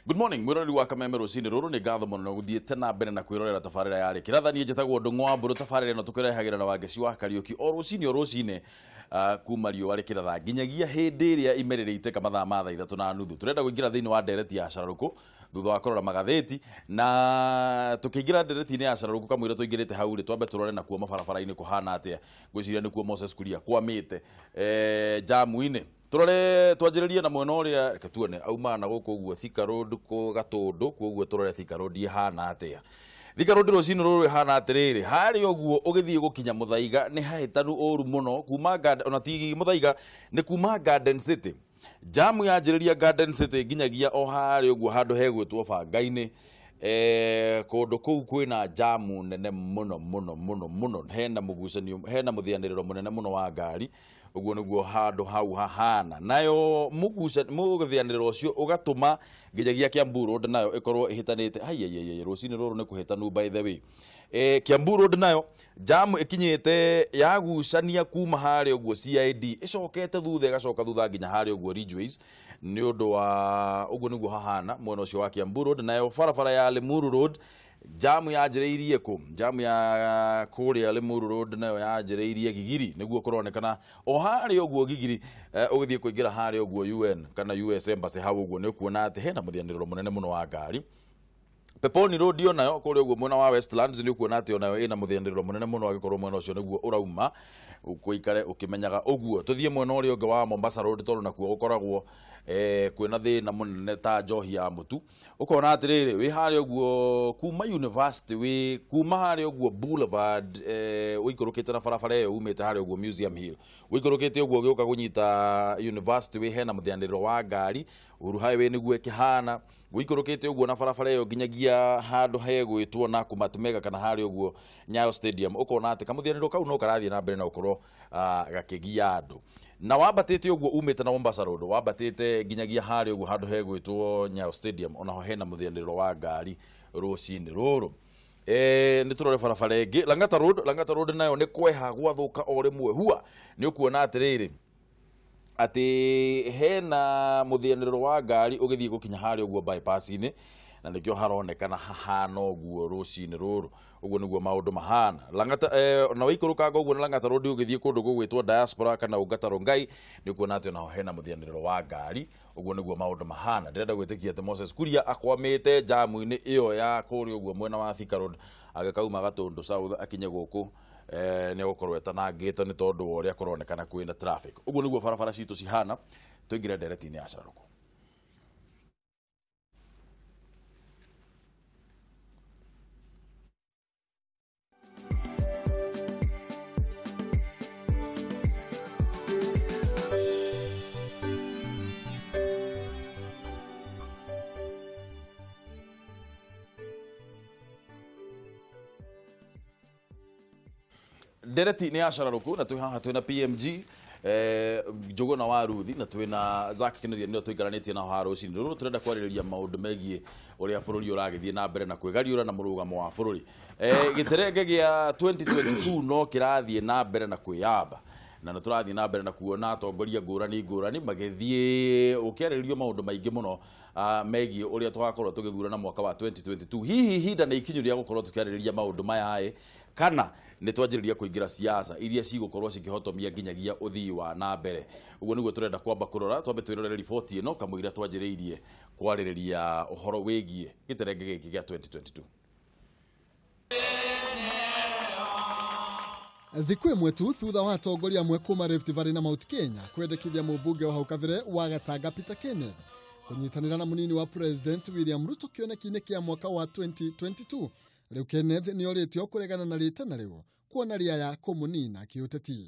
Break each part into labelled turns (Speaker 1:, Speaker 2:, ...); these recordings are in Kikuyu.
Speaker 1: Good morning mwiroreri wa Kameme rucini ruru ni ngatho muno guthiete na mbere na kwirorera tabarira ya Kiratha. Nie njitagwo Ndung'u wa Mburu. Tabarira ino tukirehagira na Wangeci wa Kariuki o rucini o rucini kuma riũa rĩkĩratha nginyagia hĩndĩ ĩrĩa imerĩrĩte mathaa ma thaa 3:30. Turenda kũingĩra thĩinĩ wa ndereti ya cararũkũ thutha wa kũrora magathĩti, na tũkĩingĩra ndereti-inĩ ya cararũkũ kamũira tũingĩrĩte hau rĩ, twambe tũrore nakuo mabarabara-inĩ kũhana atĩa. Ngwĩciria nĩkuo Moses Kuria kwamĩte jamu-inĩ. Turore twanjĩrĩrie na mwena ũrĩa, reke tuone auma na gũkũ ũguo Thika Road kũ Gatũndũ, koguo tũrore Thika Road ĩhana atĩa. Thika Road rũcinĩ rũrũ ĩhana atĩrĩrĩ, harĩa ũguo ũgĩthiĩ gũkinya Mũthaiga nĩ hahĩtanu ũru mũno kuma Garden, ona ti Mũthaiga, nĩ kuma Garden City. Jamu yanjĩrĩria Garden City nginyagia o harĩa ũguo handũ hegwĩtwo Banga-inĩ. Kũndũ kũu kwĩna jamu nene mũno mũno mũno mũno, hena mũgucanio, hena mũthianĩrĩro mũnene mũno wa ngari. Ũguo nĩguo handũ hau hahana. Nayo mũthianĩrĩro ũcio ũgatũma nginyagia Kiambu Road nayo ĩkorwo ĩhĩtanĩte. Ai, rũcinĩ rũrũ nĩ kũhĩtanu by the way. Kiambu Road nayo jamu ĩkinyĩte yagucania kuma harĩa ũguo CID, ĩcokete thutha ĩgacoka thutha nginya harĩa ũguo Ridgeways, nĩ ũndũ wa ũguo nĩguo hahana mwena ũcio wa Kiambu Road. Nayo barabara ya Limuru Road jamu yanjĩrĩirie kũ? Jamu ya kũrĩa Limuru Road nayo yanjĩrĩirie Gigiri, nĩguo kũronekana o harĩa ũguo Gigiri. Ũgĩthiĩ kũingĩra harĩa ũguo UN kana US Embassy hau ũguo nĩ ũkuona atĩ hena mũthianĩrĩro mũnene mũno wa ngari. Peponi Road yo nayo kũrĩa ũguo mwena wa Westlands nĩ ũkuona atĩ onayo ĩna mũthianĩrĩro mũnene mũno, angĩkorwo mwena ũcio nĩguo ũrauma ũikare ũkĩmenyaga ũguo. Tũthiĩ mwena ũrĩa ũngĩ wa Mombasa Road, tondũ nakuo gũkoragwo kwĩna thĩna mũnene ta njohi ya mũtu. Ũkona atĩrĩrĩ, wĩ harĩa ũguo kuma University, wĩ kuma harĩa ũguo Boulevard, ũikũrũkĩte na barabara ĩyo umĩte harĩa ũguo Museum Hill, ũikũrũkĩte ũguo ũgĩũka kũnyita University, wĩ hena mũthianĩrĩro wa ngari. Uhuru Highway nĩguo ĩkĩhana, ũikũrũkĩte ũguo na barabara ĩyo nginyagia handũ hegwĩtwo Nakumatt Mega kana harĩa ũguo Nyayo Stadium, ũkona atĩ kamũthianĩrĩro kau no karathiĩ na mbere na gũkorwo gakĩgia andũ. Na wambatĩte ũguo umĩte na Mombasa Road, wambatĩte nginyagia harĩa ũguo handũ hegwĩtwo Nyayo Stadium, onaho hena mũthianĩrĩro wa ngari rũcinĩ rũrũ. Nĩ tũrore barabara ĩngĩ Lang'ata Road. Lang'ata Road nayo nĩ kweha gwathũka o rĩmwe hua. Nĩ ũkuona atĩrĩrĩ atĩ hena mũthianĩrĩro wa ngari ũgĩthiĩ gũkinya harĩa ũguo bypass-inĩ, na nĩkĩo haronekana hahana ũguo rũcinĩ rũrũ. Ũguo nĩguo maũndũ mahana Lang'ata. Na waikũrũkanga ũguo na Lang'ata Road ũgĩthiĩ kũndũ gũgwĩtwo Diaspora kana Ongata Rongai, nĩ ũkuona atĩ onaho hena mũthianĩrĩro wa ngari. Ũguo nĩguo maũndũ mahana. Ndĩrenda gwĩtĩkia atĩ Moses Kuria akwamĩte jamu-inĩ ĩyo ya kũrĩa ũguo mwena wa Thika Road, agĩkauma Gatũndũ South akinye gũkũ, nĩ egũkorwo etanangĩte nĩ tondũ wa ũrĩa kũronekana kwĩna traffic. Ũguo nĩguo barabara citũ cihana. Tũingĩre ndereti-inĩ ya cararũkũ. Ndereti nĩ ya cararũkũ, na twĩ haha twĩna PMG Njũgũna wa Ruthi, na twĩna Zack Kinuthia, nĩo tũikaranĩtie nao haha rũcinĩ rũrũ. Tũrenda kwarĩrĩria maũndũ megiĩ ũrĩa bũrũri ũragĩthiĩ na mbere na kwĩgariũra na mũrũgamo wa bũrũri. Gĩterenge gĩa 2022 no kĩrathiĩ na mbere na kwĩyamba, na nĩ tũrathiĩ na mbere na kuona atongoria ngũrani ngũrani magĩthiĩ ũkĩarĩrĩrio maũndũ maingĩ mũno megiĩ ũrĩa tũgakorwo tũgĩthurana mwaka wa 2022. Hihi ihinda nĩ ikinyu rĩa gũkorwo tũkĩarĩrĩria maũndũ maya ĩ, kana nĩ twanjĩrĩria kũingĩra siasa iria cigũkorwo cikĩhotomia nginyagia ũthii wa na mbere? Ũguo nĩguo tũrenda kwamba kũrora. Twambe twĩrorere riboti ĩno kamũira twanjĩrĩirie kwarĩrĩria ũhoro wĩgiĩ gĩterenge gĩkĩ gĩa 2022.
Speaker 2: Thikũ ĩmwe tu thutha wa atongoria amwe kuma Rift Valley na Mount Kenya kwendekithia mũmbunge wa hau kabere wa Gatanga Peter Kenneth kũnyitanĩra na mũnini wa President William Ruto kĩoneki-inĩ kĩa mwaka wa 2022. Rĩu Kenneth nĩ orĩtio kũregana na rĩtana rĩu kuona rĩaya kũmũnina kĩũteti.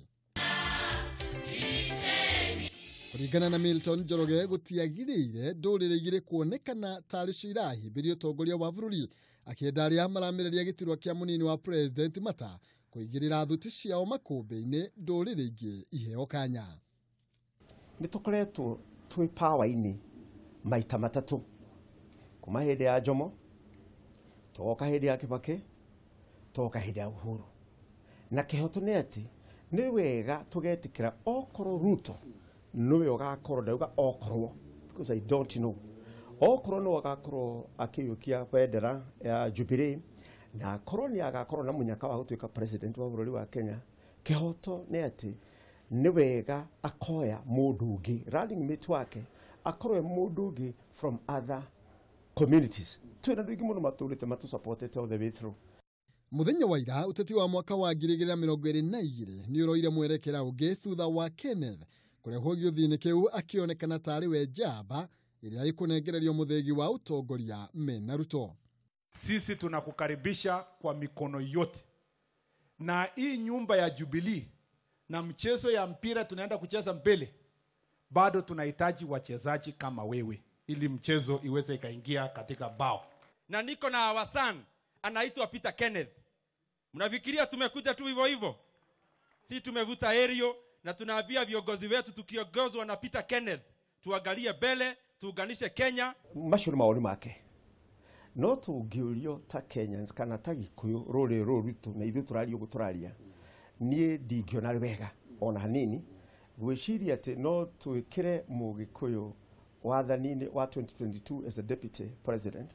Speaker 2: Kũringana na Milton Njoroge, gũtiagĩrĩire ndũrĩrĩ igĩrĩ kuonekana tarĩ cio irahĩmbĩria ũtongoria wa bũrũri, akĩenda arĩa maramĩrĩria gĩturwa kĩa mũnini wa President Mata kũigĩrĩra thuti ciao makũmbĩ-inĩ ndũrĩrĩ ingĩ iheo kanya.
Speaker 3: Nĩ tũkoretwo twĩ power-inĩ maita matatũ, kuma hĩndĩ ya Jomo tũgoka hĩndĩ ya Kibaki, tũgoka hĩndĩ ya Uhuru. Na kĩhoto nĩ atĩ nĩ wega tũgetĩkĩra okorwo Ruto nĩwe ũgakorwo, ndauga okorwo because I don't know, Okorwo no agakorwo akĩiyũkia bendera ya Jubilee na akorwo nĩ agakorwo na mũnyaka wa gũtuĩka president wa bũrũri wa Kenya, kĩhoto nĩ atĩ nĩ wega akoya mũndũ ũngĩ running mate wake akorwo e mũndũ ũngĩ from other communities. Twĩna andũ aingĩ mũno matũrĩte matũsupportete all the way through.
Speaker 2: Muthenya wa ira uteti wa mwaka wa 2022 nĩ ũroire mwerekera ũngĩ thutha wa Kenneth kũrehwo gĩũthi-inĩ kĩu akĩonekana tarĩ we njamba ĩrĩa ĩkũnengererio mũthĩgi wa ũtongoria mena Ruto.
Speaker 4: Sisi tunakukaribisha kwa mikono yote, na hii nyumba ya Jubilee na mchezo ya mpira tunaenda kucheza mbele, bado tunahitaji wachezaji kama wewe ili mchezo iweze ikaingia katika bao.
Speaker 5: Na niko na our son anaitwa Peter Kenneth. Mnafikiria tumekuja tu hivyo hivyo? Si tumevuta aerial na tunaambia viongozi wetu tukiongozwa na Peter Kenneth tuangalie mbele, tuunganishe Kenya.
Speaker 3: Macio nĩ mawoni make. No tũngĩũrio ta Kenyans kana ta Gĩkũyũ rũrĩrĩ rũrũ rwitũ na ithuĩ tũraria ũguo tũraria, niĩ ndingĩona arĩ wega ona hanini gwĩciria atĩ no twĩkĩre Mũgĩkũyũ wathani-inĩ wa 2022 as the deputy president.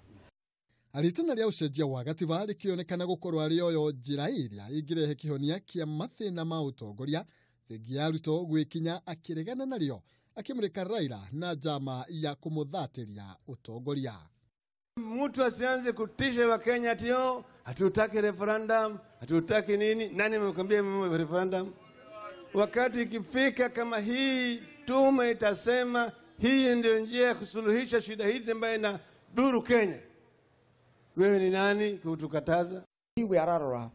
Speaker 2: Ritana rĩa ũcenjia wa gatiba rĩkĩonekana gũkorwo arĩ oyo njĩra ĩrĩa ĩngĩrehe kĩhonia kĩa mathĩna ma ũtongoria, thengia ya Ruto gwĩkinya akĩregana narĩo akĩmũrĩka Raila na njama ya kũmũthatĩria ũtongoria.
Speaker 6: Mtu asianze kutisha Wakenya ati oh, hatutaki referendum, hatutaki nini. Nani amekwambia mimi referendum? Wakati ikifika kama hii, tume itasema hii ndio njia ya kusuluhisha shida hizi ambayo inadhuru Kenya. Wewe ni nani kutukataza?
Speaker 3: Iwe ararora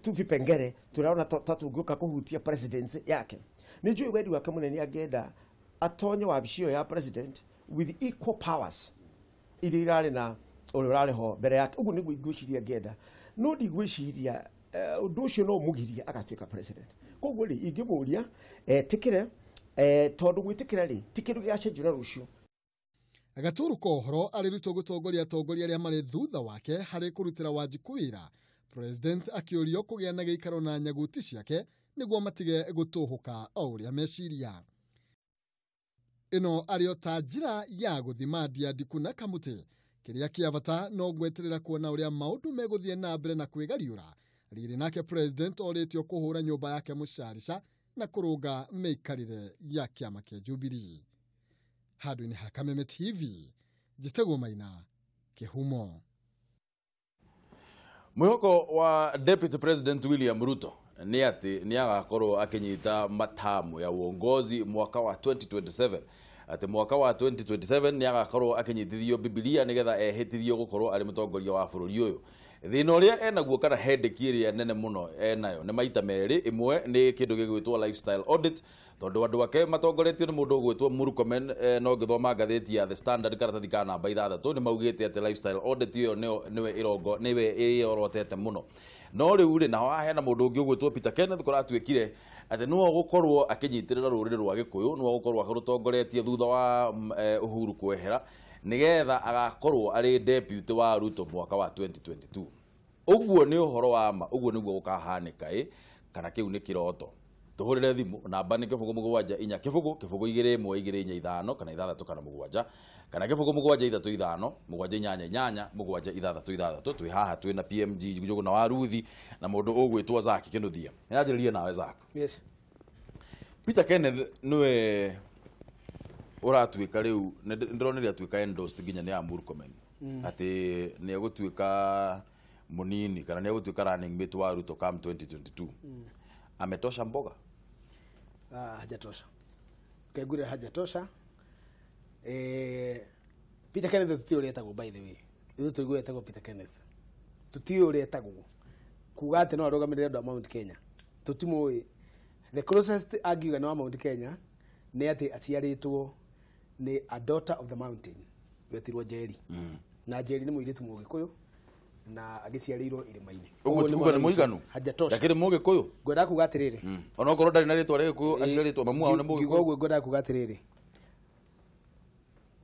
Speaker 3: tu vipengere turaona ta tũngĩũka kũhutia presidency yake. Nĩ njũĩ wendi wake mũnene angĩenda atonye wabici ĩyo ya president with equal powers iria irarĩ na ũrĩa ũrarĩ ho mbere yake. Ũguo nĩguo ingwĩciria angĩenda, no ndigwĩciria ũndũ ũcio no ũmũgirie agatuĩka president. Koguo rĩ, ingĩmũria etĩkĩre, tondũ gwĩtĩkĩra rĩ ti kĩndũ gĩgacenjio na rũciũ.
Speaker 2: Gaturu kohoro arĩ Ruto gũtongoria atongoria arĩa marĩ thutha wake harĩ kũrutĩra Wanjikũ wĩra. President akĩũrio kũgĩa na gĩikaro na nyaguti ciake nĩguo matige gũtũhũka o ũrĩa meciria. Ĩno arĩ o ta njĩra ya gũthima ndiandiku na kamũtĩ. Kĩrĩa kĩa bata no gweterera kuona ũrĩa maũndũ megũthiĩ na mbere na kwĩgariũra. Rĩrĩ nake president orĩtio kũhũra nyũmba yake mũcarica na kũrũnga mĩikarĩre ya kĩama kĩa Jubilee. Handũ-inĩ ha Kameme TV, njĩtagwo Maina Kĩhumo.
Speaker 1: Mwĩhoko wa Deputy President William Ruto nĩ atĩ nĩ agakorwo akĩnyita matamu ya uongozi mwaka wa 2027. Atĩ mwaka wa 2027 nĩ agakorwo akĩnyitithio Bibilia nĩgetha ehĩtithio gũkorwo arĩ mũtongoria wa bũrũri ũyũ. Thĩna ũrĩa enaguo kana headache ĩrĩa nene mũno enayo nĩ maita merĩ. Ĩmwe nĩ kĩndũ gĩgwĩtwo lifestyle audit, tondũ andũ ake matongoretio nĩ mũndũ ũgwĩtwo Murkomen. No ngĩthoma ngathĩti ya The Standard karatathi ka namba 6 nĩ maugĩte atĩ lifestyle audit ĩyo nĩwe ĩrongo nĩwe ĩyorotete mũno. No rĩu rĩ, naho haha hena mũndũ ũngĩ ũgwĩtwo Peter Kenneth kũratuĩkire atĩ nĩwe ũgũkorwo akĩnyitĩrĩra rũrĩrĩ rwa Gĩkũyũ, nĩwe ũgũkorwo akĩrũtongoretie thutha wa Uhuru kwehera nĩgetha agakorwo arĩ deputy wa Ruto mwaka wa 2022. Ũguo nĩ ũhoro wa ma, ũguo nĩguo gũkahanĩka ĩ kana kĩu nĩ kĩroto. Tũhũrĩre thimũ namba nĩ 0 7 4 0 0 2 1 2 4 5 kana 6 kana 7 kana 0 7 3 5 7 8 8 7 6 6. Twĩ haha twĩ na PMG Njũgũna wa Ruthi na mũndũ ũgwĩtwo Zack Kĩnuthia. Nĩanjĩrĩrie nawe Zack.
Speaker 7: Yes.
Speaker 1: Peter Kenneth nĩwe ũratuĩka rĩu, nĩndĩronire atuĩka endorsed nginya nĩ Murkomen atĩ nĩ egũtuĩka mũnini kana nĩ egũtuĩka running mate wa Ruto come 2022. Ametosha mboga?
Speaker 7: Hajatosha. Kegure hajatosha. Peter Kenneth tutiũ ũrĩa etagwo, by the way. Ithuĩ tũiguaga etagwo Peter Kenneth. Tutiũ ũrĩa etagwo. Kuga atĩ no arũgamĩrĩre andũ a Mount Kenya. Tũtimũĩ. The closest angiuga nĩ wa Mount Kenya nĩ atĩ aciarĩtwo nĩ a daughter of the mountain wetirwo Njeri. Na Njeri nĩ mũirĩtu Mũgĩkũyũ na agĩciarĩirwo irĩma-inĩ.
Speaker 1: Ũguo ti kuga nĩ mũiganu?
Speaker 7: Hajatosha.
Speaker 1: Ndakĩrĩ Mũgĩkũyũ?
Speaker 7: Ngwendaga kuga atĩrĩrĩ.
Speaker 1: Onokorwo ndarĩ na rĩtwa rĩa Gĩkũyũ aciarĩtwo mamu wao nĩ
Speaker 7: Ngiuga
Speaker 1: Mũgĩkũyũ.
Speaker 7: ũguo ngwendaga kuga atĩrĩrĩ.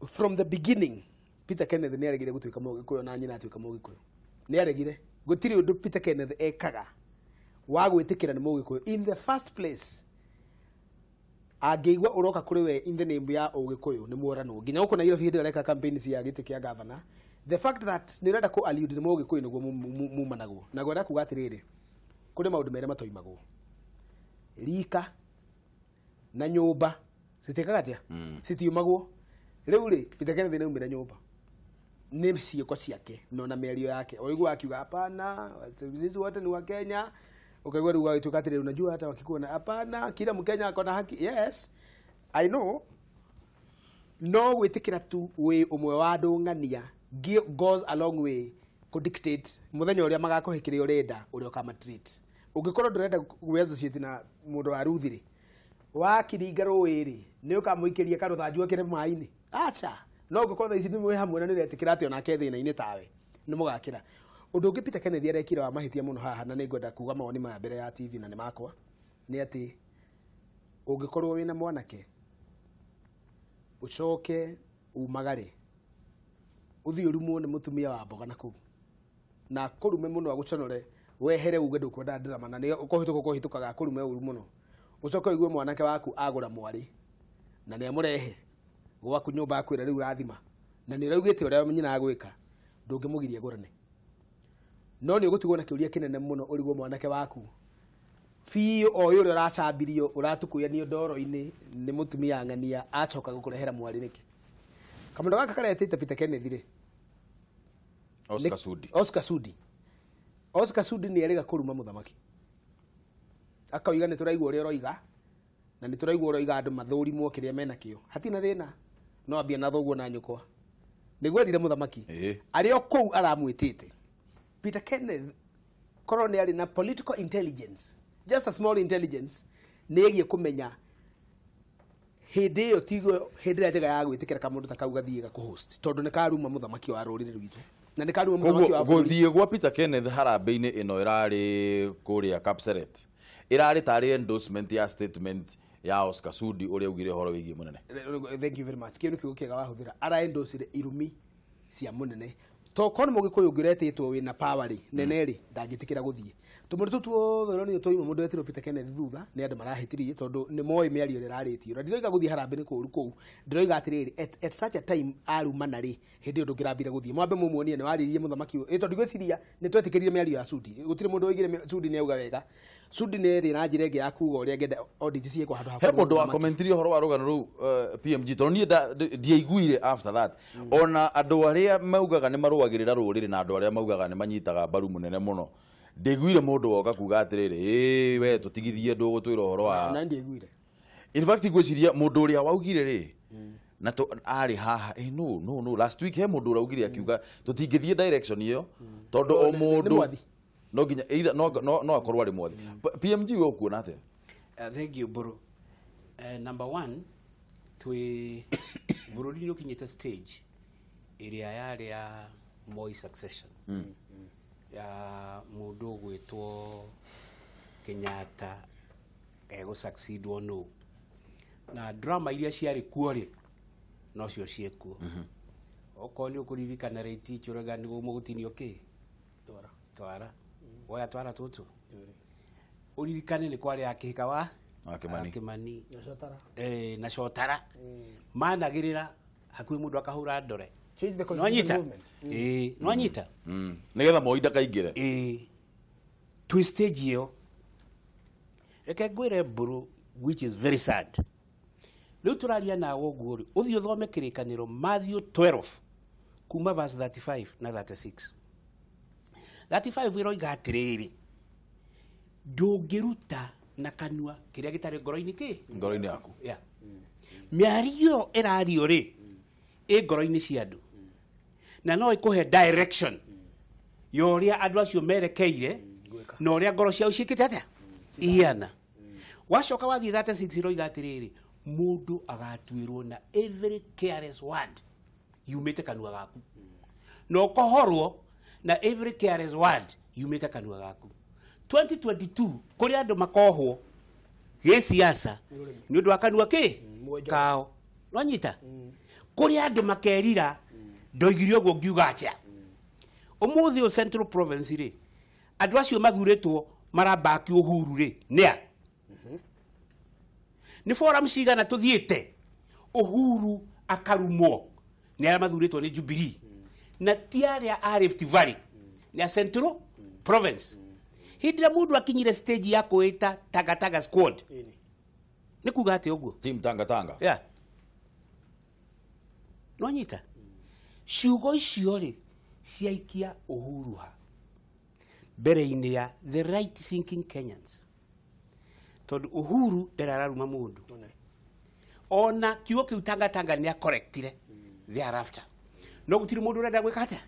Speaker 7: From the beginning Peter Kenneth nĩ aregire gũtuĩka Mũgĩkũyũ na nyina atuĩka Mũgĩkũyũ. Nĩ aregire. Gũtirĩ ũndũ Peter Kenneth ekaga wa gwĩtĩkĩra nĩ Mũgĩkũyũ. In the first place, Angĩigua ũroka kũrĩ we in the name ya Ũgĩkũyũ nĩ mworanwo. Nginya gũkũ Nairobi hĩndĩ ĩrĩa areka campaign cia gĩtĩ kĩa governor, the fact that nĩ ũrenda kũ allude nĩ Mũgĩkũyũ nĩguo mumanagwo. Na ngwenda kuga atĩrĩrĩ, kũrĩ maũndũ merĩ matoimagwo. Rika na nyũmba citiĩkaga atĩa? Citiumagwo. Rĩu rĩ, Peter Kenneth nĩ aumire nyũmba nĩ ciĩko ciake no na mĩario yake. Ũigua akiuga hapana, sisi wote ni wa Kenya. Ukaigua rĩu agĩtuĩka atĩrĩrĩ, unajua hata wakikuona hapana, kila Mkenya ako na haki. Yes, I know. No gwĩtĩkĩra tu wĩ ũmwe wa andũ ng'ania goes a long way kũ dictate mũthenya ũrĩa magakũhe kĩrĩa ũrenda, ũrĩa ũkamatreat. Ũngĩkorwo ndũrenda gwĩ associate na mũndũ wa Ruthi rĩ, wakiringa rũĩ rĩ, nĩ ũkamũikĩria karũthanju ekĩre maĩ-inĩ? Acha. No ũngĩkorwo thaa ici nĩ mwĩ hamwe na nĩ ũretĩkĩra atĩ onake thĩna-inĩ tawe, nĩ mũgakĩra. Ũndũ ũngĩ Peter Kenneth arekire wa mahĩtia mũno haha, na nĩ ngwenda kuga mawoni maya mbere ya TV na nĩ makwa, nĩ atĩ ũngĩkorwo wĩna mwanake ũcoke umagare ũthiĩ ũrumwo nĩ mũtumia wa mboga na kũu na kũrume mũno agũconore wehere uge ndũkwenda drama na nĩ ũkũhĩtũka ũkũhĩtũkaga kũrume ũru mũno, ũcoke ũigue mwanake waku agũra mwarĩ na nĩ amũrehe gwaku nyũmba akwĩra rĩu rathima na nĩ ũraugĩte ũrĩa nyina agwĩka, ndũngĩmũgiria agũrane. No nĩ ũgũtigwo na kĩũria kĩnene mũno ũrigwo mwanake waku biũ o ũrĩa ũracambirio ũratukũyanio ndoro-inĩ nĩ mũtumia ng'ania acoka gũkũrehera mwarĩ nĩkĩ. Kamũndũ gaka karetĩte Peter Kenneth rĩ,
Speaker 1: Oscar Sudi.
Speaker 7: Oscar Sudi. Oscar Sudi nĩ erĩga kũruma mũthamaki. Akauga nĩ tũraigua ũrĩa ũroiga na nĩ tũraigua ũroiga andũ mathũrimwo kĩrĩa menakĩo. Hatirĩ na thĩna. No ambia na thoguo na nyũkwa. Nĩguo erire mũthamaki. Arĩ o kũu aramwĩtĩte. Peter Kenneth korwo nĩ arĩ na political intelligence, just a small intelligence, nĩ ĩgiĩ kũmenya hĩndĩ ĩyo tiguo hĩndĩ ĩrĩa njega ya gwĩtĩkĩra kamũndũ ta kau gathiĩ gakũhost, tondũ nĩ karuma mũthamaki wa rũrĩrĩ rwitũ na nĩ karuma mũthamaki wa bũrũri.
Speaker 1: Gũthiĩ gwa Peter Kenneth harambĩ-inĩ ĩno ĩrarĩ kũrĩa Kapseret ĩrarĩ tarĩ endorsement ya statement ya Oscar Sudi ũrĩa augire ũhoro wĩgiĩ mũnene.
Speaker 7: Thank you very much. Kĩu nĩ kiugo kĩega wahũthĩra. Ara endorse irumi cia mũnene. Tokorwo nĩ Mũgĩkũyũ ũngĩ ũretĩtwo wĩna power rĩ nene rĩ, ndangĩtĩkĩra gũthiĩ. Tũmũndũ tũtũ tuothe ũronire twauma mũndũ wetirwo Peter Kenneth thutha nĩ andũ marahĩtirie tondũ nĩ moĩ mĩario ĩrĩa ĩrarĩtio. Na ndiroiga gũthiĩ harambĩ nĩ kũũru kũu, ndĩroiga atĩrĩrĩ, at such a time arumana rĩ, hĩndĩ ĩyo ndũngĩrambire gũthiĩ. Mwambe mũmuonie nĩ warĩrie mũthamaki ũyũ. Tondũ ngwĩciria nĩ twetĩkĩrire mĩario ya Sudi. Gũtirĩ mũndũ woigire Sudi nĩ auga wega. Sudi nĩ ĩrĩ na njĩra ĩngĩ ya kuga ũrĩa angĩenda audit ciĩkwo handũ ha
Speaker 1: He
Speaker 7: kũruma
Speaker 1: mũndũ wa
Speaker 7: mũthamaki.
Speaker 1: komentirie ũhoro wa rũgano rũu PMG tondũ niĩ ndiaiguire after that. Ona andũ arĩa maugaga nĩ marũagĩrĩra rũrĩrĩ na andũ arĩa maugaga nĩ manyitaga mbaru mũnene mũno, ndiaiguire mũndũ woka kuga atĩrĩrĩ, ĩĩ we tũtigithie ndũgũtwĩra ũhoro wa
Speaker 7: Na ndiaiguire.
Speaker 1: In fact ngwĩciria mũndũ ũrĩa waugire rĩ na arĩ haha no last week he mũndũ ũraugire akiuga tũtingĩthiĩ direction ĩyo tondũ o mũndũ no nginya either no akorwo arĩ mwathi. PMG we ũkuona atĩa?
Speaker 8: Thank you Mburu. Number one, twĩ bũrũri nĩ ũkinyĩte stage ĩrĩa yarĩ ya Moi succession ya mũndũ ũgwĩtwo Kenyatta egũ succeedwo nũ, na drama iria ciarĩ kuo rĩ nocio ciĩkuo. Okorwo nĩ ũkũririkana rĩti Njoroge nĩguo mũgũtinio kĩ twara woya twara tũtũ, ũririkane nĩ kwarĩ ya Kĩhika wa Kĩmani na Cotara managĩrĩra hakuhĩ mũndũ akahũra ndore. Nwanyita? Nwanyita?
Speaker 1: Nĩgetha Moi ndakaingĩre.
Speaker 8: Twĩ stage ĩyo. Reke ngwĩre Mburu, which is very sad. Rĩu tũraria nawe ũguo rĩ, ũthiĩ ũthome kĩrĩkanĩro Matthew 12 kuma verse 35 na 36. 35 ĩroiga atĩrĩrĩ, ndũngĩruta na kanua kĩrĩa gĩtarĩ ngoro-inĩ kĩ?
Speaker 1: Ngoro-inĩ yaku.
Speaker 8: Yeah. Mĩario ĩrario rĩ, ĩ ngoro-inĩ cia andũ. Na no ĩkũhe direction ya ũrĩa andũ acio merekeire na ũrĩa ngoro ciao ciĩkĩte atĩa? Ihiana. Wacoka wathiĩ 36 ĩroiga atĩrĩrĩ, mũndũ agatuĩrwo na every careless word yumĩte kanua gaku. Na ũkohorwo na every careless word yumĩte kanua gaku. 2022 kũrĩ andũ makohwo gĩsiasa nĩ ũndũ wa kanua kĩ kao. Nwanyita? Kũrĩ andũ makerira ndoigire ũguo ngiuga atĩa. Ũmũthĩ ũyũ Central Province rĩ, andũ acio mathurĩtwo marambaki Uhuru rĩ nĩa? Nĩ forum cigana tũthiĩte Uhuru akarumwo nĩ arĩa mathurĩtwo nĩ Jubilee na ti arĩa a Rift Valley, nĩ a Central Province. Hĩndĩ ĩrĩa mũndũ akinyire stage ya kwĩta Tangatanga squad, nĩ kuga atĩ ũguo
Speaker 1: team Tangatanga.
Speaker 8: Yeah. Nwanyita ciugo icio rĩ ciaikia Uhuru ha mbere-inĩ ya the right thinking Kenyans, tondũ Uhuru ndarararuma mũndũ. Ona kiugo kĩu Tangatanga nĩ akorektire thereafter, no gũtirĩ mũndũ ũrenda gwĩka atĩa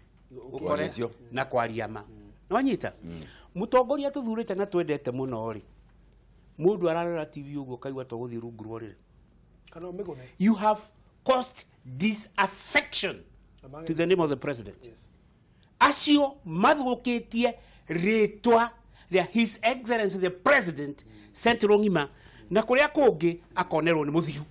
Speaker 1: Kwaria
Speaker 8: na kwaria ma. Nwanyita mũtongoria tũthurĩte na twendete mũno rĩ, mũndũ ararora TV ũguo kaigua to gũthiĩ rungu rwa rĩrĩ.
Speaker 7: Kana ũmĩgũne.
Speaker 8: You have caused disaffection to the name of the president.
Speaker 7: Yes.
Speaker 8: Acio mathũkĩtie rĩtwa rĩa His Excellency the President Central ng'ima na kũrĩa kũngĩ akonerwo nĩ mũthiu.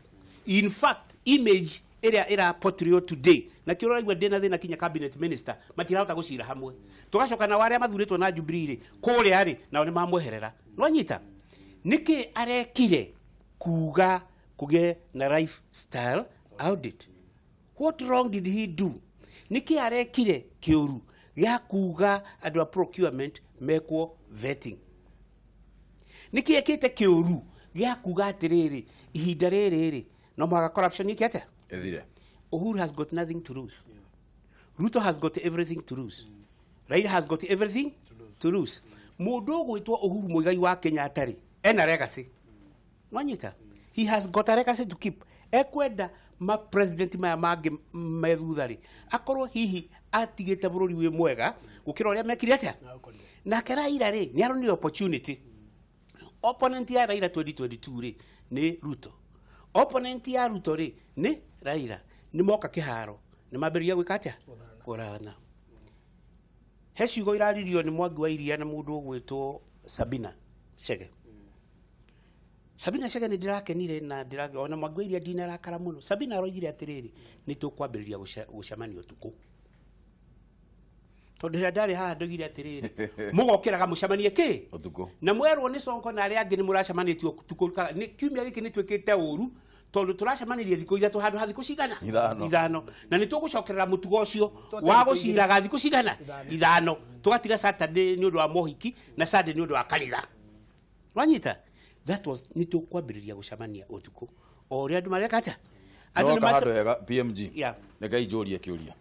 Speaker 8: In fact, image ĩrĩa ĩra portray today na kĩo ũraigua ndĩna thĩna kinya cabinet minister matirahota gũcira hamwe. Tũgacoka na arĩa mathurĩtwo na Jubilee rĩ, kũrĩa rĩ nao nĩ mamweherera. Nwanyita nĩkĩ arekire kuga kũgĩe na lifestyle audit? What wrong did he do? Nĩkĩ arekire kĩũru gĩa kuga andũ a procurement mekwo vetting? Nĩkĩ ekĩte kĩũru gĩa kuga atĩrĩrĩ ihinda rĩrĩ rĩ no mũhaka corruption ĩke atĩa?
Speaker 1: Ĩthire.
Speaker 8: Uhuru has got nothing to lose. Ruto has got everything to lose. Raila has got everything to lose. Mũndũ ũgwĩtwo Uhuru Muigai wa Kenyatta rĩ ena legacy. Nwanyita? He has got a legacy to keep. Ekwenda ma president maya mangĩ me thutha rĩ akorwo hihi atigĩte bũrũri wĩ mwega gũkĩra ũrĩa mekire atĩa. Nake Raila rĩ nĩ aronire opportunity. Opponent ya Raila 2022 rĩ nĩ Ruto. Opponent ya Ruto rĩ nĩ Raila. Nĩ moka kĩharo nĩ mambĩrĩria gwĩka atĩa? Kũrana. He ciugo iraririo nĩ Mwangi wa Iria na mũndũ ũgwĩtwo Sabina Chege. Sabina Chege nĩ ndĩrakenire na ona Mwangi wa Iria ndinarakara mũno. Sabina aroigire atĩrĩrĩ nĩ tũkwambĩrĩria gũcemania ũtukũ. Tondũ rĩrĩa ndarĩ haha ndoigire atĩrĩrĩ mũgokĩraga mũcemanie kĩ?
Speaker 1: Ũtukũ.
Speaker 8: Na mwerwo nĩ Sonko na arĩa angĩ nĩ mũracemanĩtie ũtukũ. Nĩ kiumia gĩkĩ nĩ twĩkĩte ũru tondũ tũracemanirie thikũ ithatũ handũ ha thikũ cigana? Ithano. Na nĩ tũgũcokerera mũtugo ũcio wa gũciraga thikũ cigana? Ithano. Tũgatiga Saturday nĩ ũndũ wa mohiki na Sunday nĩ ũndũ wa kanitha. Wanyita? That was nĩ tũkwambĩrĩria gũcemania ũtukũ. O ũrĩa andũ mareka atĩa? Andũ
Speaker 1: nĩ handũ hega PMG. Reke injũrie kĩũria.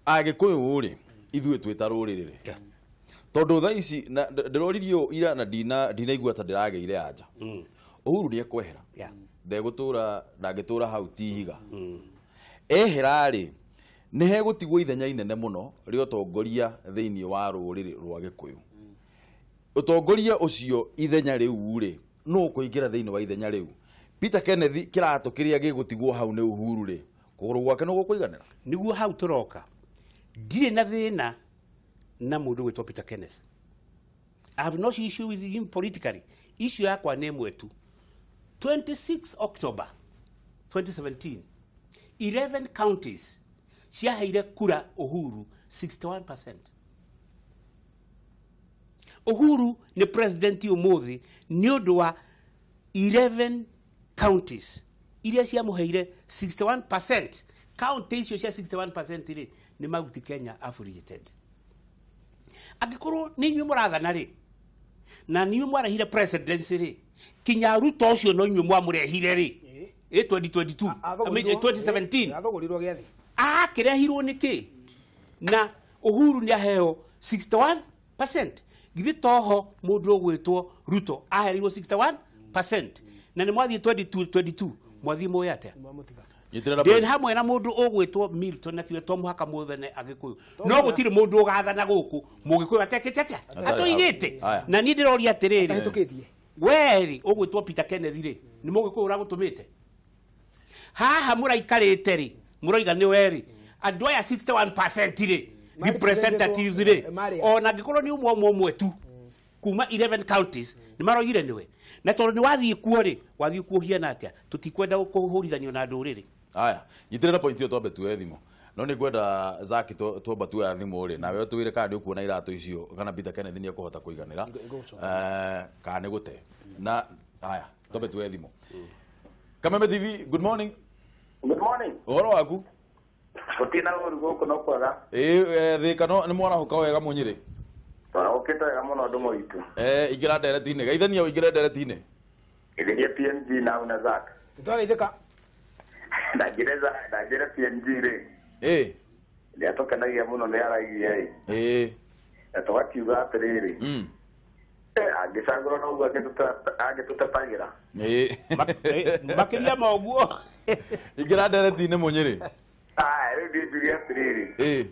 Speaker 1: Agĩkũyũ rĩ ithuĩ twĩ ta rũrĩrĩ rĩ tondũ thaa ici ndĩroririo ira na ndinaigua ta ndĩragĩire anja. Uhuru nĩ ekwehera. Ndegũtũra ndangĩtũra hau ti ihiga. Ehera rĩ nĩ hegũtigwo ithenya inene mũno rĩa ũtongoria thĩinĩ wa rũrĩrĩ rwa Gĩkũyũ. Ũtongoria ũcio ithenya rĩu rĩ nũ ũkũingĩra thĩinĩ wa ithenya rĩu? Peter Kenneth kĩratũ kĩrĩa gĩgũtigwo hau nĩ Uhuru rĩ kũgũrũ gwake nĩ gũkũiganĩra?
Speaker 8: Nĩguo hau tũroka. Ndirĩ na thĩna na mũndũ gwĩtwo Peter Kenneth. I have no issue with him politically. Issue yakwa nĩ ĩmwe tu. 26 October 2017, 11 counties ciaheire kura Uhuru 61%. Uhuru nĩ president ũmũthĩ nĩ ũndũ wa 11 counties iria ciamũheire 61%. County icio cia 61% rĩ nĩ Mount Kenya affiliated. Angĩkorwo nĩ inyuĩ mũrathana rĩ na nĩ inyuĩ mwarehire presidency rĩ kinya Ruto ũcio no inyuĩ mwamũrehire rĩ 2022 I mean 2017
Speaker 7: athũgũrirwo gĩathĩ.
Speaker 8: Akĩrehirwo nĩkĩ? Na Uhuru nĩ aheo 61%. Githĩ toho mũndũ ũgwĩtwo Ruto aherirwo 61% na nĩ mwathiĩ 2022 mwathiĩ mũĩ atĩa? Ndĩ hamwe na mũndũ ũgwĩtwo Milton na kiugo to mũhaka mũthene Agĩkũyũ. No gũtirĩ mũndũ ũgathana gũkũ mũgĩkũyũ atekĩte atĩa? Atũigĩte. Na niĩ ndĩroria atĩrĩrĩ we rĩ ũgwĩtwo Peter Kenneth rĩ nĩ mũgĩkũyũ ũragũtũmĩte? Haha mũraikarĩte rĩ mũroiga nĩ we rĩ andũ aya 61% rĩ representatives rĩ ona angĩkorwo nĩ ũmwe ũmwe tu kuma 11 counties nĩ maroigire nĩwe. Na tondũ nĩ wathiĩ kuo rĩ wathiĩ kuo ũhiana atĩa? Tũtikwenda kũhũrithanio na ndũrĩrĩ.
Speaker 1: Aya, nyitĩrĩra point ĩyo twambe tuoye thimũ. No nĩ ngwenda Zaki twamba tuoya thimũ rĩ nawe ũtwĩre kana nĩ ũkuona iratũ icio kana Peter Kenneth nĩ ekũhota kũiganĩra kana nĩ gũte. Na Haya, tobe tuwe thimũ. Kameme TV, good morning.
Speaker 9: Good morning.
Speaker 1: Ũhoro waku?
Speaker 9: Gũtirĩ na ũru gũkũ no kwega.
Speaker 1: Ĩĩ Thĩka no nĩ mwarahũka wega Mũnyĩrĩ?
Speaker 9: Twarahũkĩte wega mũno ndũng'ũ witũ.
Speaker 1: Ingĩra ndereti-inĩ, geithania ũingĩre ndereti-inĩ.
Speaker 9: Geithĩria PMG na una Zack.
Speaker 7: Nĩtwageithĩka.
Speaker 9: Na njĩre PMG rĩ.
Speaker 1: Ĩĩ.
Speaker 9: Nĩ atũkenagia mũno nĩ aragia ĩ.
Speaker 1: Ĩĩ.
Speaker 9: Na tũgakiuga atĩrĩrĩ. Angĩcagũra no ũguo angĩtũtetagĩra.
Speaker 1: Ĩĩ.
Speaker 8: Makĩria ma ũguo.
Speaker 1: Ingĩra ndereti-inĩ Mũnyĩrĩ.
Speaker 9: Aya, rĩu niĩ njuge atĩrĩrĩ.
Speaker 1: Ĩĩ.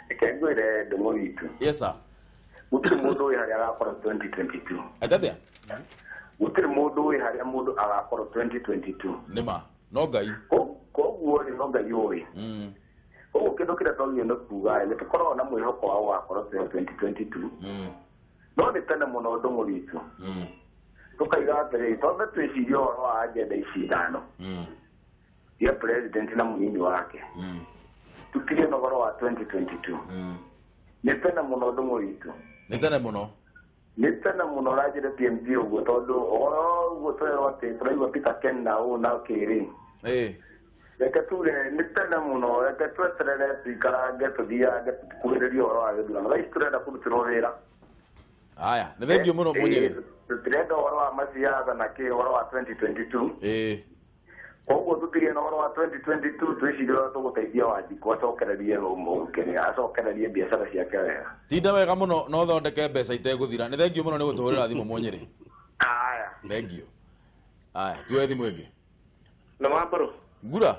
Speaker 9: Reke ngwĩre ndũng'ũ witũ.
Speaker 1: Yes sir.
Speaker 9: Gũtirĩ mũndũ wĩ harĩa agakorwo 2022.
Speaker 1: Atĩa?
Speaker 9: Gũtirĩ mũndũ wĩ harĩa mũndũ agakorwo 2022.
Speaker 1: Nĩ ma, no Ngai.
Speaker 9: Koguo rĩ no Ngai ũĩ. Koguo kĩndũ kĩrĩa twagĩrĩirwo nĩ kuga nĩ tũkoragwo na mwĩhoko wa gũgakorwo 2022. No nĩ tene mũno ndũng'ũ witũ. Tũkaiga atĩrĩrĩ, twambe twĩcirie ũhoro wa agenda ici ithano. Ya president na munini wake. Tukirie na ũhoro wa 2022. Nĩ tene mũno ndũng'ũ witũ.
Speaker 1: Nĩ tene mũno.
Speaker 9: Nĩ tene mũno ũranjĩre PMG ũguo tondũ ũhoro ũguo tũrerwo atĩ tũraigua Peter Ken na ũũ na kĩrĩ.
Speaker 1: Ĩĩ.
Speaker 9: Reke tuge nĩ tene mũno, reke tweterere tũikarange tũthiange tũkuhĩrĩrie ũhoro wa gĩthurano. Thaa ici tũrenda kũrutĩrwo wĩra.
Speaker 1: Aya, nĩ thengiũ mũno Mũnyĩrĩ.
Speaker 9: Tũtirenda ũhoro wa maciatha na kĩ ũhoro wa 2022.
Speaker 1: Ĩĩ.
Speaker 9: Koguo tũtirie na ũhoro wa 2022 twĩcirie ũrĩa tũgũteithia Wanjikũ acokererie acokererie biacara ciake wega.
Speaker 1: Tinda wega mũno na ũthondeke mbeca itegũthira. Nĩ thengiũ mũno nĩ gũtũhũrĩra thimũ Mũnyĩrĩ.
Speaker 9: Aya.
Speaker 1: Thengiũ. Aya, tuoe thimũ ĩngĩ.
Speaker 10: Na mambũrũ.
Speaker 1: Ngura.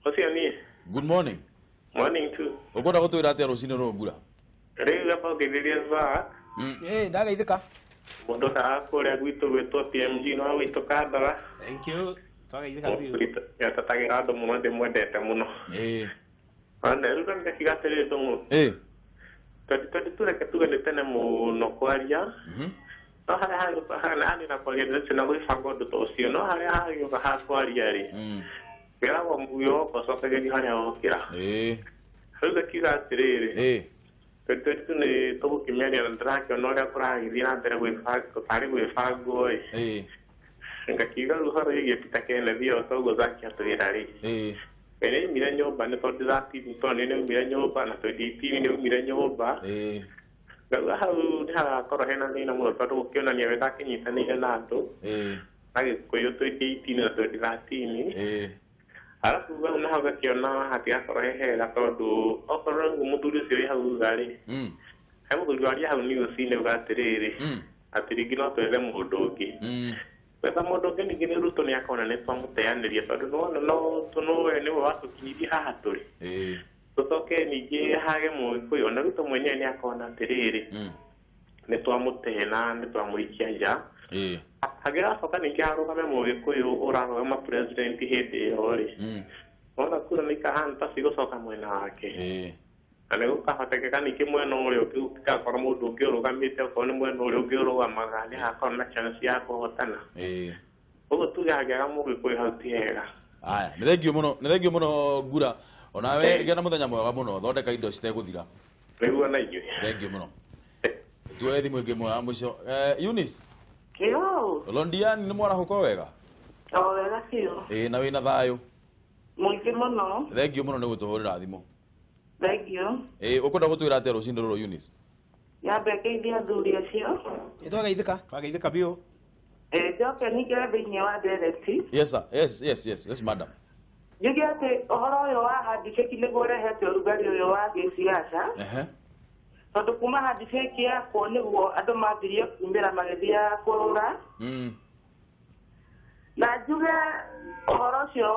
Speaker 10: Ũcio niĩ.
Speaker 1: Good morning.
Speaker 10: Morning too.
Speaker 1: Ũkwenda gũtwĩra atĩa rũcinĩ rũrũ Ngura?
Speaker 10: Rĩu gaba ũngĩthĩria Zack.
Speaker 7: Ĩĩ, ndagaithĩka.
Speaker 10: Mũndũ ta kũrĩa gwitũ gwĩtwo PMG no gwitũ Kandara.
Speaker 8: Thank you. Twagaithĩka biũ.
Speaker 10: Nĩatetagĩra andũ mũno, ndĩmwendete mũno.
Speaker 1: Ĩĩ.
Speaker 10: Ona rĩu ngakiuga atĩrĩrĩ Ndũng'ũ.
Speaker 1: Ĩĩ.
Speaker 10: 2022 reke tuge nĩ tene mũno kwaria. No harĩa hagĩũka na kwaria nĩ na gwĩbanga ũndũ ta ũcio, no harĩa hagĩũka ha kwaria rĩ, wĩragwo mũguĩ woka ũcokagĩrio harĩa wokĩra.
Speaker 1: Ĩĩ.
Speaker 10: Rĩu ngakiuga atĩrĩrĩ.
Speaker 1: Ĩĩ.
Speaker 10: 2022 nĩ tũgũkĩmĩaria na ndĩrakĩona ũrĩa kũragĩthiĩ na mbere gwĩbanga tarĩ gwĩbangwo ĩ.
Speaker 1: Ĩĩ.
Speaker 10: Ngakiuga rĩu ũhoro wĩgiĩ Peter Kenneth o ta ũguo Zack atwĩra rĩ.
Speaker 1: Ĩĩ.
Speaker 10: We nĩaumire nyũmba nĩ tondũ 2013 nĩ nĩaumire nyũmba na 2018 nĩaumire nyũmba.
Speaker 1: Ĩĩ.
Speaker 10: Ngauga hau nĩ hagakorwo hena thĩna mũno tondũ gũkĩonania we ndakĩnyitanĩire na andũ.
Speaker 1: Ĩĩ.
Speaker 10: Na Gĩkũyũ 2018 na 2013.
Speaker 1: Ĩĩ.
Speaker 10: Arabu hau naho ngakĩona hatigakorwo he hega tondũ okorwo rĩu mũthuri ũcio wĩ hau thutha rĩ, he mũthuri waria hau news-inĩ auga atĩrĩrĩ, atĩ rĩngĩ no twethe mũndũ ũngĩ. Gwetha mũndũ ũngĩ ningĩ nĩ Ruto nĩ akona nĩ twamũteanĩria tondũ nĩwona no we nĩwe watũkinyirie haha tũrĩ.
Speaker 1: Ĩĩ.
Speaker 10: Tũcoke ningĩ hage Mũgĩkũyũ ona Ruto mwenyewe nĩ akona atĩrĩrĩ, nĩ twamũte na nĩ twamũikia nja.
Speaker 1: Ĩĩ.
Speaker 10: Hangĩgacoka ningĩ harũgame Mũgĩkũyũ ũrarũgama president hĩndĩ ĩyo rĩ, wona kura nĩ ikahana ta cigũcoka mwena wake.
Speaker 1: Ĩĩ.
Speaker 10: Na nĩ gũkahotekeka ningĩ mwena ũrĩa ũngĩ gũtigakorwo mũndũ ũngĩ ũrũgamĩte, okorwo nĩ mwena ũrĩa ũngĩ ũrũgamaga nĩ hagakorwo na chance ya kũhotana.
Speaker 1: Ĩĩ.
Speaker 10: Ũguo tuge hangĩaga Mũgĩkũyũ hau ti hega.
Speaker 1: Aya, nĩ thengiũ mũno, nĩ thengiũ mũno Ngura. Onawe gĩa na mũthenya mwega mũno, thondeka indo citegũthira.
Speaker 10: Nĩguo na inyuĩ.
Speaker 1: Thengiũ mũno. Tuoe thimũ ĩngĩ ĩmwe ya mũico. Eunice.
Speaker 11: Kĩo.
Speaker 1: Londiani nĩ mwarahũka wega?
Speaker 11: O wega biũ.
Speaker 1: Ĩĩ, na wĩna thayũ?
Speaker 11: Mũingĩ mũno.
Speaker 1: Thengiũ mũno nĩ gũtũhũrĩra thimũ.
Speaker 11: Thengiũ.
Speaker 1: Ĩĩ, ũkwenda gũtwĩra atĩa rũcinĩ rũrũ Eunice?
Speaker 11: Nyambe ngeithie athuri acio.
Speaker 7: Nĩ twagaithĩka.
Speaker 8: Twagaithĩka biũ.
Speaker 11: Ĩĩ, njoke ningĩre thĩinĩ wa ndereti.
Speaker 1: Yes sir. Yes, yes, yes, yes madam.
Speaker 11: Njuge atĩ ũhoro ũyũ wa handshake nĩguo ũrehete ũrugarĩ ũyũ wa gĩciaca.
Speaker 1: Ehe.
Speaker 11: Tondũ kuma handshake yakwo nĩguo andũ mambirie kumĩra magĩthiaga kũrũra. Na njuge ũhoro ũcio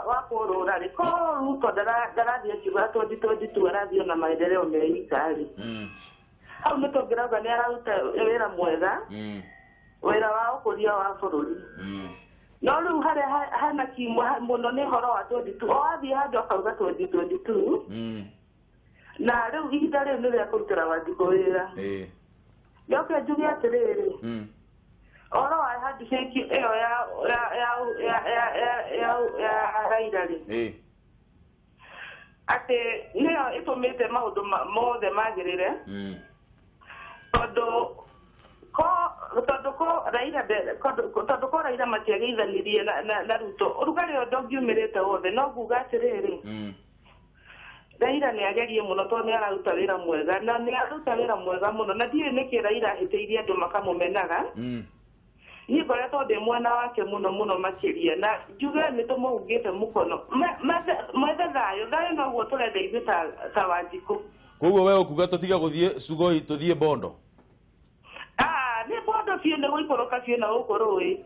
Speaker 11: wa kũrũra rĩ, korwo Ruto ndarathiĩ akiuga 2022 arathiĩ ona maendeleo meika rĩ, hau nĩ tũngĩrauga nĩ araruta wĩra mwega, wĩra wa ũkũria wa bũrũri. No rĩu harĩa hena kimwe mũno nĩ ũhoro wa 22, o athiĩ handũ akauga 2022, na rĩu ihinda rĩu nĩ rĩa kũrutĩra Wanjikũ wĩra. Njoke njuge atĩrĩrĩ, ũhoro wa handshake ĩyo ya Raila rĩ, atĩ nĩyo ĩtũmĩte maũndũ mothe magĩrĩre, tondũ ko Raila tondũ ko Raila matiageithanirie na Ruto ũrugarĩ ũyũ ndũngiumĩrĩte wothe no nguga atĩrĩrĩ Raila nĩ agerie mũno tondũ nĩ araruta wĩra mwega na nĩ araruta wĩra mwega mũno na ndiũĩ nĩkĩ Raila ahĩtĩirie andũ makamũmenaga. Niĩ ngoretwo ndĩ mwena wake mũno mũno makĩria na njuge nĩ tũmũhungĩte mũkono. Mwethe thayũ, thayũ noguo tũrenda ithuĩ ta Wanjikũ.
Speaker 1: Koguo we ũkuga tũtige gũthiĩ Sugoi tũthiĩ Bondo? Nĩ
Speaker 11: Bondo biũ nĩ gũikũrũka biũ na gũkũ rũĩ.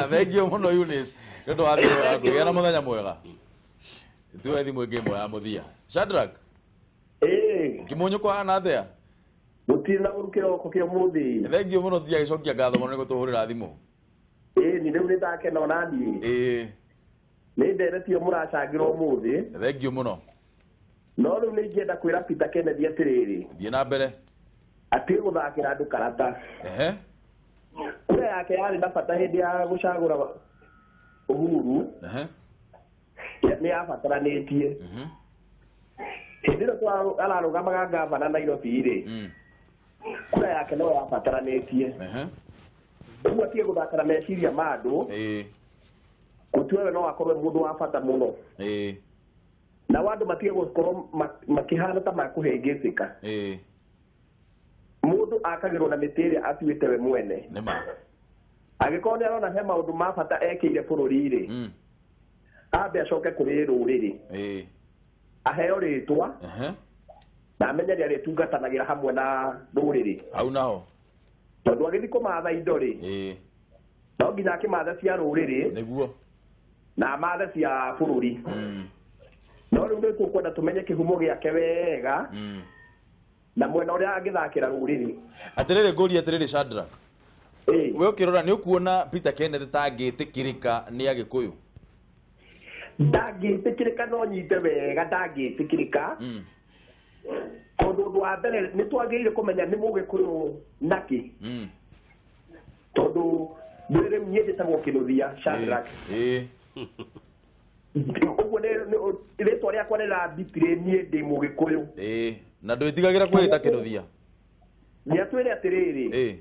Speaker 1: Thank you mũno Eunice nĩ ũndũ wa thimũ yaku. Gĩa na mũthenya mwega. Tuoe thimũ ĩngĩ ĩmwe ya mũthia. Shadrack. Kĩmunyũ kũhana atĩa?
Speaker 9: Gũtirĩ na ũru kĩroko kĩa ũmũthĩ.
Speaker 1: Thank you mũno tiagĩcokia ngatho mũno nĩ gũtũhũrĩra thimũ.
Speaker 9: Ĩĩ rĩu nĩ ndakena ona niĩ.
Speaker 1: Ĩĩ.
Speaker 9: Nĩ nderetio mũracangĩra ũmũthĩ.
Speaker 1: Thank you mũno.
Speaker 9: No rĩu nĩ ingĩenda kwĩra Peter Kennedy atĩrĩrĩ.
Speaker 1: Thiĩ na mbere.
Speaker 9: Atige gũthakĩra andũ karata.
Speaker 1: Ehe.
Speaker 9: Kura yake yarĩ na bata hĩndĩ ya gũcagũra Uhuru.
Speaker 1: Ehe.
Speaker 9: Nĩ yabataranĩtie. Hĩndĩ ĩyo ararũgamaga ngavana Nairobi rĩ. Kura yake no yabataranĩtie. Ũguo atige gũthakĩra meciria ma andũ. Gũtua we no akorwo mũndũ wa bata mũno. Na andũ matige gũkorwo makĩhana ta makũhĩngĩcĩka. Mũndũ akagĩrwo na mĩtĩ ĩrĩa atuĩte we mwene. Angĩkorwo nĩ arona he maũndũ ma bata ekĩire bũrũri rĩ, ambe acoke kũrĩ rũrĩrĩ. Aheo rĩtwa na amenye nĩ arĩtungatanagĩra hamwe na rũrĩrĩ.
Speaker 1: Hau naho.
Speaker 9: Tondũ agĩthiĩ kũmatha indo rĩ, no nginya akĩmathe cia rũrĩrĩ
Speaker 1: nĩguo
Speaker 9: na amathe cia bũrũri. No rĩu nĩ tũkwenda tũmenye kĩhumo gĩake wega na mwena ũrĩa angĩthakĩra rũrĩrĩ.
Speaker 1: Atĩrĩrĩ ngũrie atĩrĩrĩ Shadrack. We ũkĩrora nĩ ũkuona Peter Kenneth ta angĩtĩkĩrĩka nĩ Agĩkũyũ?
Speaker 9: Ndangĩtĩkĩrĩka no nyite wega ndangĩtĩkĩrĩka. Tondũ ũndũ wa mbere nĩ twagĩrĩire kũmenya nĩ Mũgĩkũyũ nakĩ. Tondũ rĩu niĩ njĩtagwo Kĩnuthia Shadrack. Ũguo rĩtwa rĩakwa rĩrambitire niĩ ndĩ Mũgĩkũyũ.
Speaker 1: Na ndwĩtigagĩra kwĩĩta Kĩnuthia?
Speaker 9: Nĩ atwĩre atĩrĩrĩ,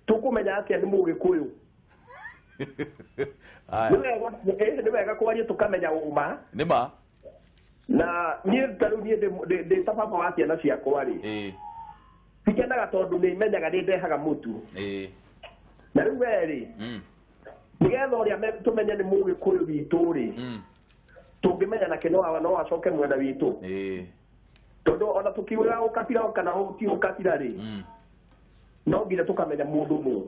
Speaker 9: tũkũmenya atĩa nĩ Mũgĩkũyũ? Nĩ wega kwaria tũkamenya ũma.
Speaker 1: Nĩ ma.
Speaker 9: Na niĩ ta rĩu niĩ ndĩ ta baba wa ciana ciakwa rĩ, tikenaga tondũ nĩ imenyaga nĩ ndehaga mũtu. Na rĩu we rĩ, nĩgetha ũrĩa tũmenye nĩ Mũgĩkũyũ witũ rĩ, tũngĩmenya nake no acoke mwena witũ. Tondũ ona tũkiugaga ũkabira kana ti ũkabira rĩ, no nginya tũkamenya mũndũ mũ.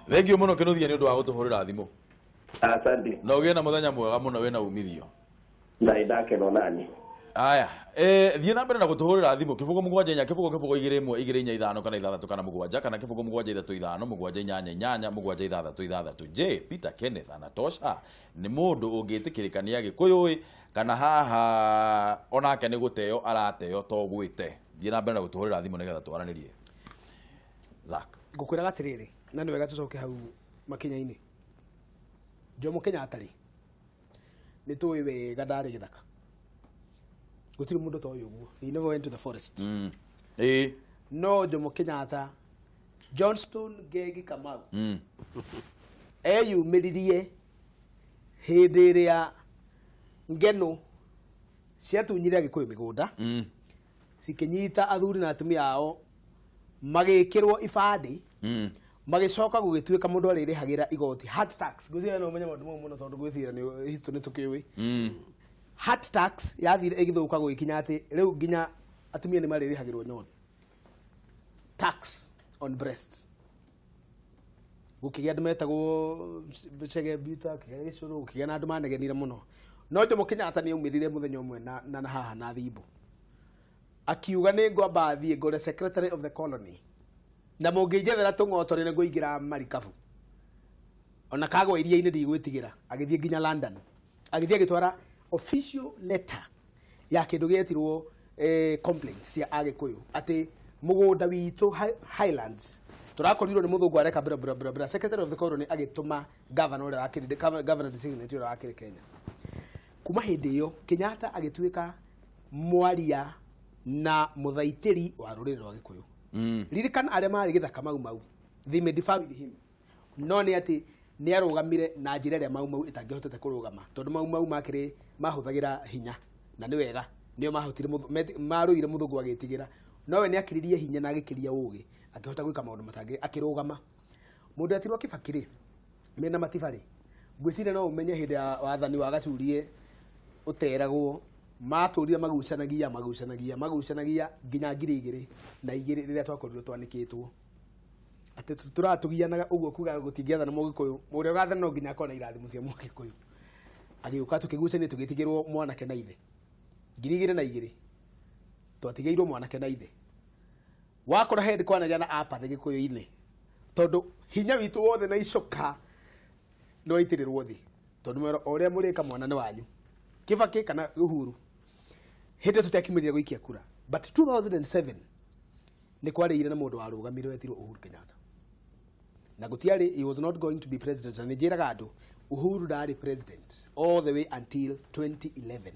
Speaker 1: Thank you mũno Kĩnuthia nĩ ũndũ wa gũtũhũrĩra thimũ.
Speaker 9: Asante.
Speaker 1: Na ũgĩe na mũthenya mwega mũno wĩna umithio.
Speaker 9: Na ndakeno nani.
Speaker 1: Aya, thiĩ na mbere na gũtũhũrĩra thimũ 0 7 4 0 0 2 1 2 4 5 kana 6 kana 7 kana 0 7 3 5 7 8 8 7 6 6. Je, Peter Kenneth anatosha? Nĩ mũndũ ũngĩtĩkĩrĩka nĩ Agĩkũyũ kana haha onake nĩ gũteo arateo to gwĩte? Thiĩ na mbere na gũtũhũrĩra thimũ nĩgetha twaranĩrie. Zack.
Speaker 7: Ngũkwĩraga atĩrĩrĩ, na nĩ wega tũcoke hau makinya-inĩ. Jomo Kenyatta rĩ, nĩ tũĩ wega ndarĩ gĩthaka. Gũtirĩ mũndũ toĩ ũguo. He never went to the forest. No Jomo Kenyatta, Johnston Ngegi Kamau eyumĩririe hĩndĩ ĩrĩa ngeno ciatunyire Agĩkũyũ mĩgũnda, cikĩnyita athuri na atumia ao magĩkĩrwo ibandĩ, magĩcoka gũgĩtuĩka mũndũ arĩrĩhagĩra igoti hard tax. Ngwĩciria no ũmenye maũndũ mau mũno tondũ ngwĩciria nĩ history nĩ tũkĩũĩ. Hard tax yathire ĩgĩthũka gũgĩkinya atĩ rĩu nginya atumia nĩ marĩrĩhagĩrwo nyondo. Tax on breasts. Gũkĩgĩa andũ metagwo Chege Buta, gũkĩgĩa Gĩcũrũ, gũkĩgĩa na andũ manegenire mũno. No Jomo Kenyatta nĩ aumĩrire mũthenya ũmwe na haha na thimbo. Akiuga nĩ ngwamba thiĩ ngũre secretary of the colony. Na mũngĩnjethera tũng'oto nĩ ngũingĩra marikabu. Ona kagwa iria-inĩ ndigwĩtigĩra. Agĩthiĩ nginya London. Agĩthiĩ agĩtwara official letter ya kĩndũ gĩetirwo complaint cia Agĩkũyũ atĩ mũgũnda witũ Highlands tũrakorirwo nĩ mũthũngũ areka bra bra bra bra. Secretary of the colony agĩtũma governor ũrĩa wakĩrĩ governor designate ũrĩa wakĩrĩ Kenya. Kuma hĩndĩ ĩyo Kenyatta agĩtuĩka mwaria na mũthaitĩri wa rũrĩrĩ rwa Gĩkũyũ. Ririkana arĩa marĩ gĩthaka Mau Mau, they may differ with him. No nĩ atĩ nĩ arũgamire na njĩra ĩrĩa Mau Mau ĩtangĩhotete kũrũgama, tondũ Mau Mau makĩrĩ mahũthagĩra hinya na nĩ wega nĩo mahotire marũire mũthũngũ agĩtigĩra, no we nĩ akĩririe hinya na agĩkĩria ũgĩ akĩhota gwĩka maũndũ matangĩ akĩrũgama. Mũndũ etirwo Kibaki rĩ mena Matiba rĩ, ngwĩciria no ũmenye hĩndĩ ya wathani wa Gacurie ũteragwo matũrire magucanagia nginya 2002 rĩrĩa twakorirwo twanĩkĩtwo atĩ tũratũgianaga ũguo kuga gũtingĩathana Mũgĩkũyũ, ũrĩa ũgathana no nginya akorwo na irathimo cia Mũgĩkũyũ. Agĩũka tũkĩgucania tũgĩtigĩrwo mwanake na ithe 2002 twatigĩirwo mwanake na ithe. Wakora hĩndĩ kwanagĩa na apathy Gĩkũyũ-inĩ tondũ hinya witũ wothe na icoka nĩ waitĩrĩrwo thĩ, tondũ mwero o ũrĩa mũrĩka mwana nĩ wanyu Kibaki kana Uhuru. Hĩndĩ tũtiakiumĩrire gũikia kura, but 2007 nĩ kwarĩire na mũndũ warũgamire wetirwo Uhuru Kenyatta, na gũtiarĩ, he was not going to be president. Na nĩ njĩraga andũ Uhuru ndarĩ president all the way until 2011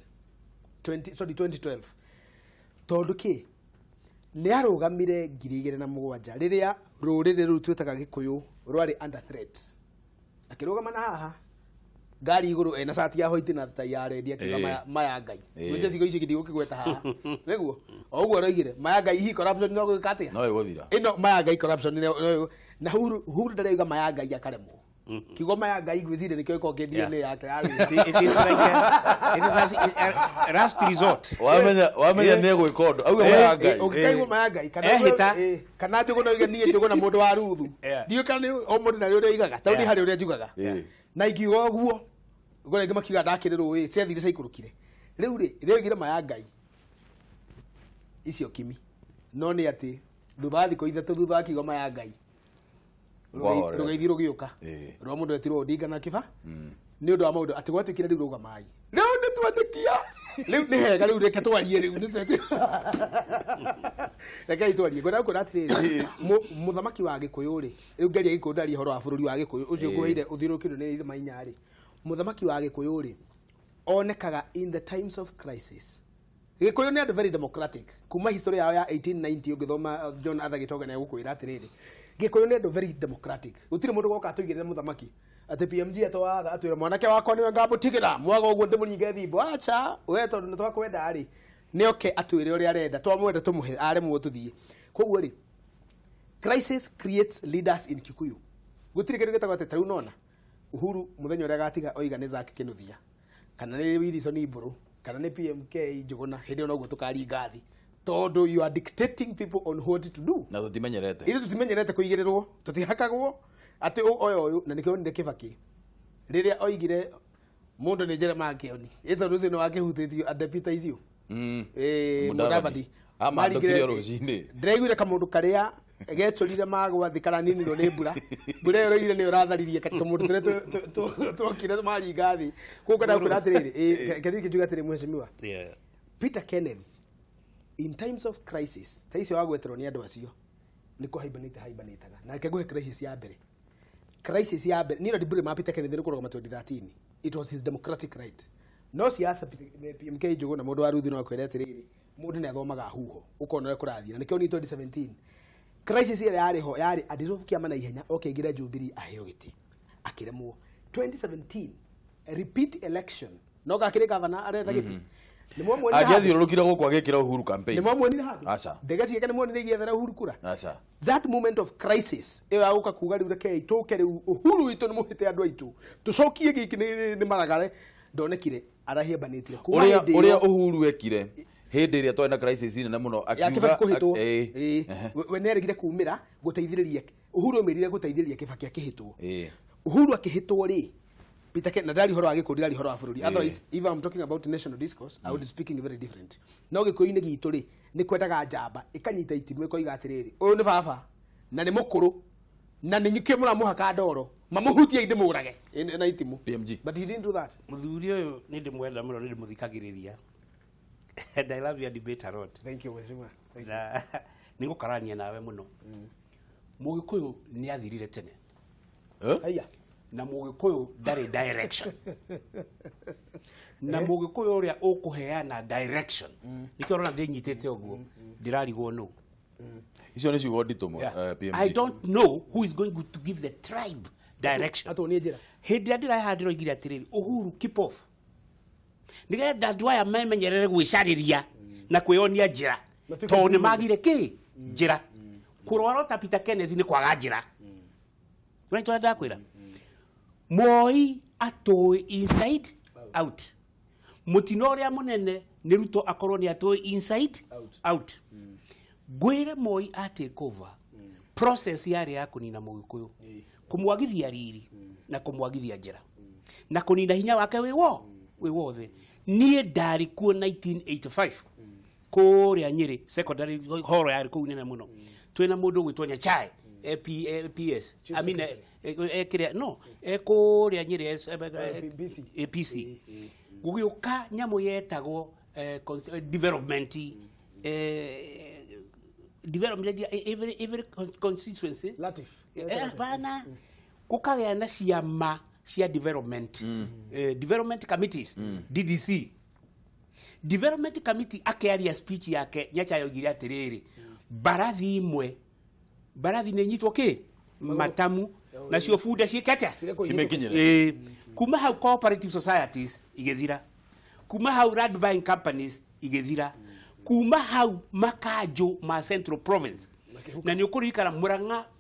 Speaker 7: 2012, tondũ kĩ nĩ arũgamire 2007 rĩrĩa rũrĩrĩ rũu twĩtaga Gĩkũyũ rwarĩ under threat. Akĩrũgama na haha ngari igũrũ ena cati ya white na tai ya red akiuga maya Ngai. Ngwĩciria ciugo icio ndigũkĩgweta haha nĩguo o ũguo aroigire maya Ngai, hihi corruption no gwĩka atĩa?
Speaker 1: No ĩgũthira
Speaker 7: ĩno maya Ngai corruption no, na Uhuru ndarauga maya Ngai akaremwo. Kiugo maya Ngai ngwĩciria nĩkĩo gĩkoragwo kĩ DNA yake ya wĩra.
Speaker 8: It is like it is a last resort.
Speaker 1: Wamenya nĩ egwĩka ũndũ auge maya Ngai.
Speaker 7: Ũngĩkaigua maya Ngai kana Njũgũna oige niĩ Njũgũna mũndũ wa Ruthu, ndiũĩ kana nĩ o mũndũ narĩ ũrĩa oigaga, tondũ niĩ harĩ ũrĩa njugaga na ingiuga ũguo ngora ingĩ makiuga ndakĩrĩrwo ĩ ciathire ciaikũrũkire. Rĩu rĩ rĩrĩa oigire maya Ngai icio kimi, no nĩ atĩ thutha wa thikũ ithatũ thutha wa kiugo maya Ngai rũgeithi rũgĩũka rwa mũndũ etirwo Odinga na Kiba nĩ ũndũ wa maũndũ atĩ gwatuĩkire rĩu rũgamai rĩu nĩ twetĩkia rĩu nĩ hega rĩu reke twarie rĩu nĩ twetĩkia rekei twarie. Ngwenda gũkwĩra atĩrĩrĩ, mũthamaki wa Gĩkũyũ rĩ, rĩu ngeria Gĩkũyũ ndarie ũhoro wa bũrũri wa Gĩkũyũ ũcio ngũheire ũthiũrũrũkĩirio nĩ irĩma inya rĩ, mũthamaki wa Gĩkũyũ rĩ onekaga in the times of crisis. Gĩkũyũ nĩ andũ very democratic kuma history yao ya 1890 ũngĩthoma John Arthur Gĩtonga nĩ egũkwĩra atĩrĩrĩ, Gĩkũyũ nĩ andũ very democratic. Gũtirĩ mũndũ goka atũigĩrĩre mũthamaki atĩ PMG atwatha atwĩra mwanake wakwa nĩwe ngamũtigĩra mwaga ũguo ndĩmũringe thimbo, acha we tondũ nĩ twakwenda rĩ nĩ oke atwĩre ũrĩa arenda, twamwenda tũmũhe, aremwo tũthiĩ. Koguo rĩ crisis creates leaders in Kikuyu. Gũtirĩ kĩndũ gĩtagwo atĩ tarĩu nona Uhuru mũthenya ũrĩa agatiga oiga nĩ Zack Kĩnuthia kana nĩ Wilson Mbũrũ kana nĩ PMK Njũgũna, hĩndĩ ĩyo noguo tũkaringa thĩ, tondũ you are dictating people on what to do.
Speaker 1: Na tũtimenyerete.
Speaker 7: Ithuĩ tũtimenyerete kũigĩrĩrwo, tũtihakagwo atĩ ũyũ ũyũ, na nĩkĩo onire Kibaki rĩrĩa oigire mũndũ nĩ Jeremiah Kĩoni, ĩ tondũ ũcio nĩ wakĩhutĩtio adepita icio Mudavadi
Speaker 1: amandũkire rũcinĩ,
Speaker 7: ndĩraiguire kamũndũ karĩa getũrire magwa thĩ karaninirwo nĩ mbura, mbura ĩyo ĩroigire nĩyo ĩratharirie tũmũndũ tũrĩa twokire maringa thĩ. Koguo ngwenda gũkwĩra atĩrĩrĩ, kĩrĩa kĩnjuga atĩrĩ mheshimiwa Peter Kenneth in times of crisis ta icio wagweterwo nĩ andũ acio nĩ kũhaibanĩte haibanĩtaga nake ngũhe crisis ya mbere. Crisis ya mbere niĩ ndibure ma Peter Kenneth nĩ kũrũgama 2013, it was his democratic right. No siasa PMK Njũgũna mũndũ wa Ruthu no akwĩre atĩrĩrĩ, mũndũ nĩ athomaga huho ũkona ũrĩa kũrathiĩ, na nĩkĩo ni 2017 crisis ĩrĩa yarĩ ho yarĩ adissolve kĩama na ihenya oke aingĩre Jubilee aheo gĩtĩ akĩremwo. 2017 repeat election no gakĩrĩ gavana aretha gĩtĩ
Speaker 1: angĩathiũrũrũkire gũkũ agĩkĩra Uhuru campaign.
Speaker 7: Nĩ mwamuonire handũ?
Speaker 1: Aca.
Speaker 7: Ndege ciake nĩ muonire igĩethera Uhuru kura?
Speaker 1: Aca.
Speaker 7: That moment of crisis ĩyo ya gũka kuga rĩu rekei tũke rĩu Uhuru witũ nĩ mũhĩte andũ aitũ tũcokie gĩkĩ nĩ maragare, ndonekire arahiambanĩtie.
Speaker 1: Ũrĩa Uhuru ekire hĩndĩ ĩrĩa twarĩ na crisis nene mũno
Speaker 7: akiuga kũhĩtwo, we nĩ aregire kumĩra gũteithĩrĩria Uhuru, oimĩrire gũteithĩrĩria Kibaki akĩhĩtwo. Uhuru akĩhĩtwo rĩ Peter Kenneth, na ndari horo wa Gĩkũyũ, ndari horo wa bũrũri. Otherwise, if I'm talking about national discourse, I would be speaking very different. No Gĩkũyũ-inĩ gitũ rĩ nĩ kwendaga njamba ĩkanyita itimũ ĩkoiga atĩrĩrĩ, ũyũ nĩ baba na nĩ mũkũrũ na nĩ nyukĩ mũramũhaka ndoro mamũhutie ndĩmũrage na itimũ.
Speaker 1: PMG.
Speaker 7: But he didn't do that.
Speaker 8: Mũthuri ũyũ nĩ ndĩmwenda mũno, nĩ ndĩmũthikagĩrĩria. And I love your debate a lot.
Speaker 7: Thank you, mheshimiwa.
Speaker 8: Nĩ gũkarania nawe mũno. Mũgĩkũyũ nĩ athirire tene.
Speaker 7: Aya.
Speaker 8: Na Mũgĩkũyũ ndarĩ direction. Na Mũgĩkũyũ ũrĩa ũkũheana direction nĩkĩo ũrona ndĩnyitĩte ũguo ndĩrarigwo nũ.
Speaker 1: Icio nĩ ciugo nditũ PMG.
Speaker 8: I don't know who is going to give the tribe Direction. Hĩndĩ ĩrĩa ndĩrahandĩrwo igire atĩrĩrĩ, Uhuru keep off. Nĩgetha andũ aya memenyerere gwĩcarĩria na kwĩyonia njĩra. Tondũ nĩ magire kĩ? Njĩra. Kũrwara ta Peter Kenneth nĩ kwaga njĩra. Ũranyita ũrĩa ndakwĩra? Moi atũĩ inside out. Mũtino ũrĩa mũnene nĩ Ruto akorwo nĩ atũĩ inside out. Ngwĩre Moi a take over process yarĩ ya kũnina Mũgĩkũyũ, kũmwagithia riri na kũmwagithia njĩra na kũnina hinya wake wĩ wothe. Niĩ ndarĩ kuo 1985 kũrĩa Nyĩrĩ secondary hall yarĩ kũu nene mũno. Twĩna mũndũ ũgwĩtwo Nyachae APS I mean kĩrĩa no kũrĩa Nyĩrĩ APC gũgĩũka nyamũ yetagwo development development every constituency
Speaker 7: Latif
Speaker 8: bana kukagĩa na ciama cia development development committees DDC development committee akĩaria speech yake Nyachae oigire atĩrĩrĩ mbarathi imwe mbarathi nĩ nyitwo kĩ matamu nacio bunda ciĩke atĩa
Speaker 1: cimekinyĩre.
Speaker 8: Kuma hau cooperative societies igĩthira, kuma hau land buying companies igĩthira, kuma hau makanjũ ma Central Province. Na nĩ ũkũririkana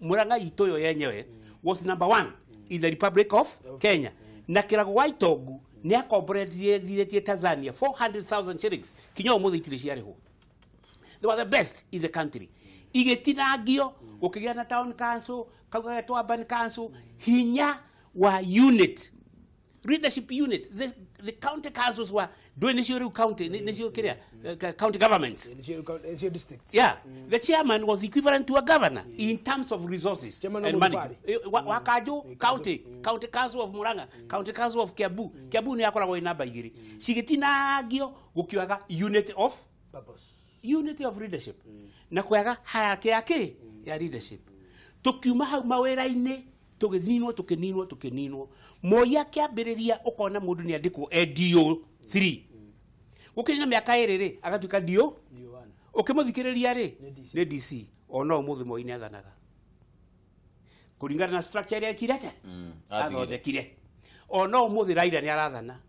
Speaker 8: Murang'a itũ yo yenyewe was number 1 in the Republic of Kenya. Na Kĩrago wa Itongu nĩ akomborethirie Tanzania 400,000 shillings kinya ũmũthĩ itirĩ ciarĩhwo. They were the best in the country. Igĩtinangio gũkĩgĩa na town council, kau gagetwo urban council, hinya wa unit leadership unit the county councils were doing nĩcio rĩu county nĩcio kĩrĩa county governments
Speaker 7: nĩcio districts.
Speaker 8: Yeah, the chairman was equivalent to a governor in terms of resources and money. Wa Kanjũ county, county council of Murang'a, county council of Kiambu. Kiambu nĩ yakoragwo ĩ namba 2. Cigĩtinangio gũkĩaga unit of
Speaker 7: purpose,
Speaker 8: unity of leadership na kwaga hierarchy ya kĩ ya leadership. Tukiuma hau mawĩra-inĩ tũgĩthinwo tũkĩninwo tũkĩninwo. Moi akĩambĩrĩria ũkona mũndũ nĩ andĩkwo DO 3 gũkĩrĩ na mĩaka ĩrĩ rĩ agatuĩka DO ũkĩmũthikĩrĩria rĩ nĩ DC. Ona ũmũthĩ Moi nĩ athanaga kũringana na structure ĩrĩa ekire atĩa athondekire. Ona ũmũthĩ Raila nĩ arathana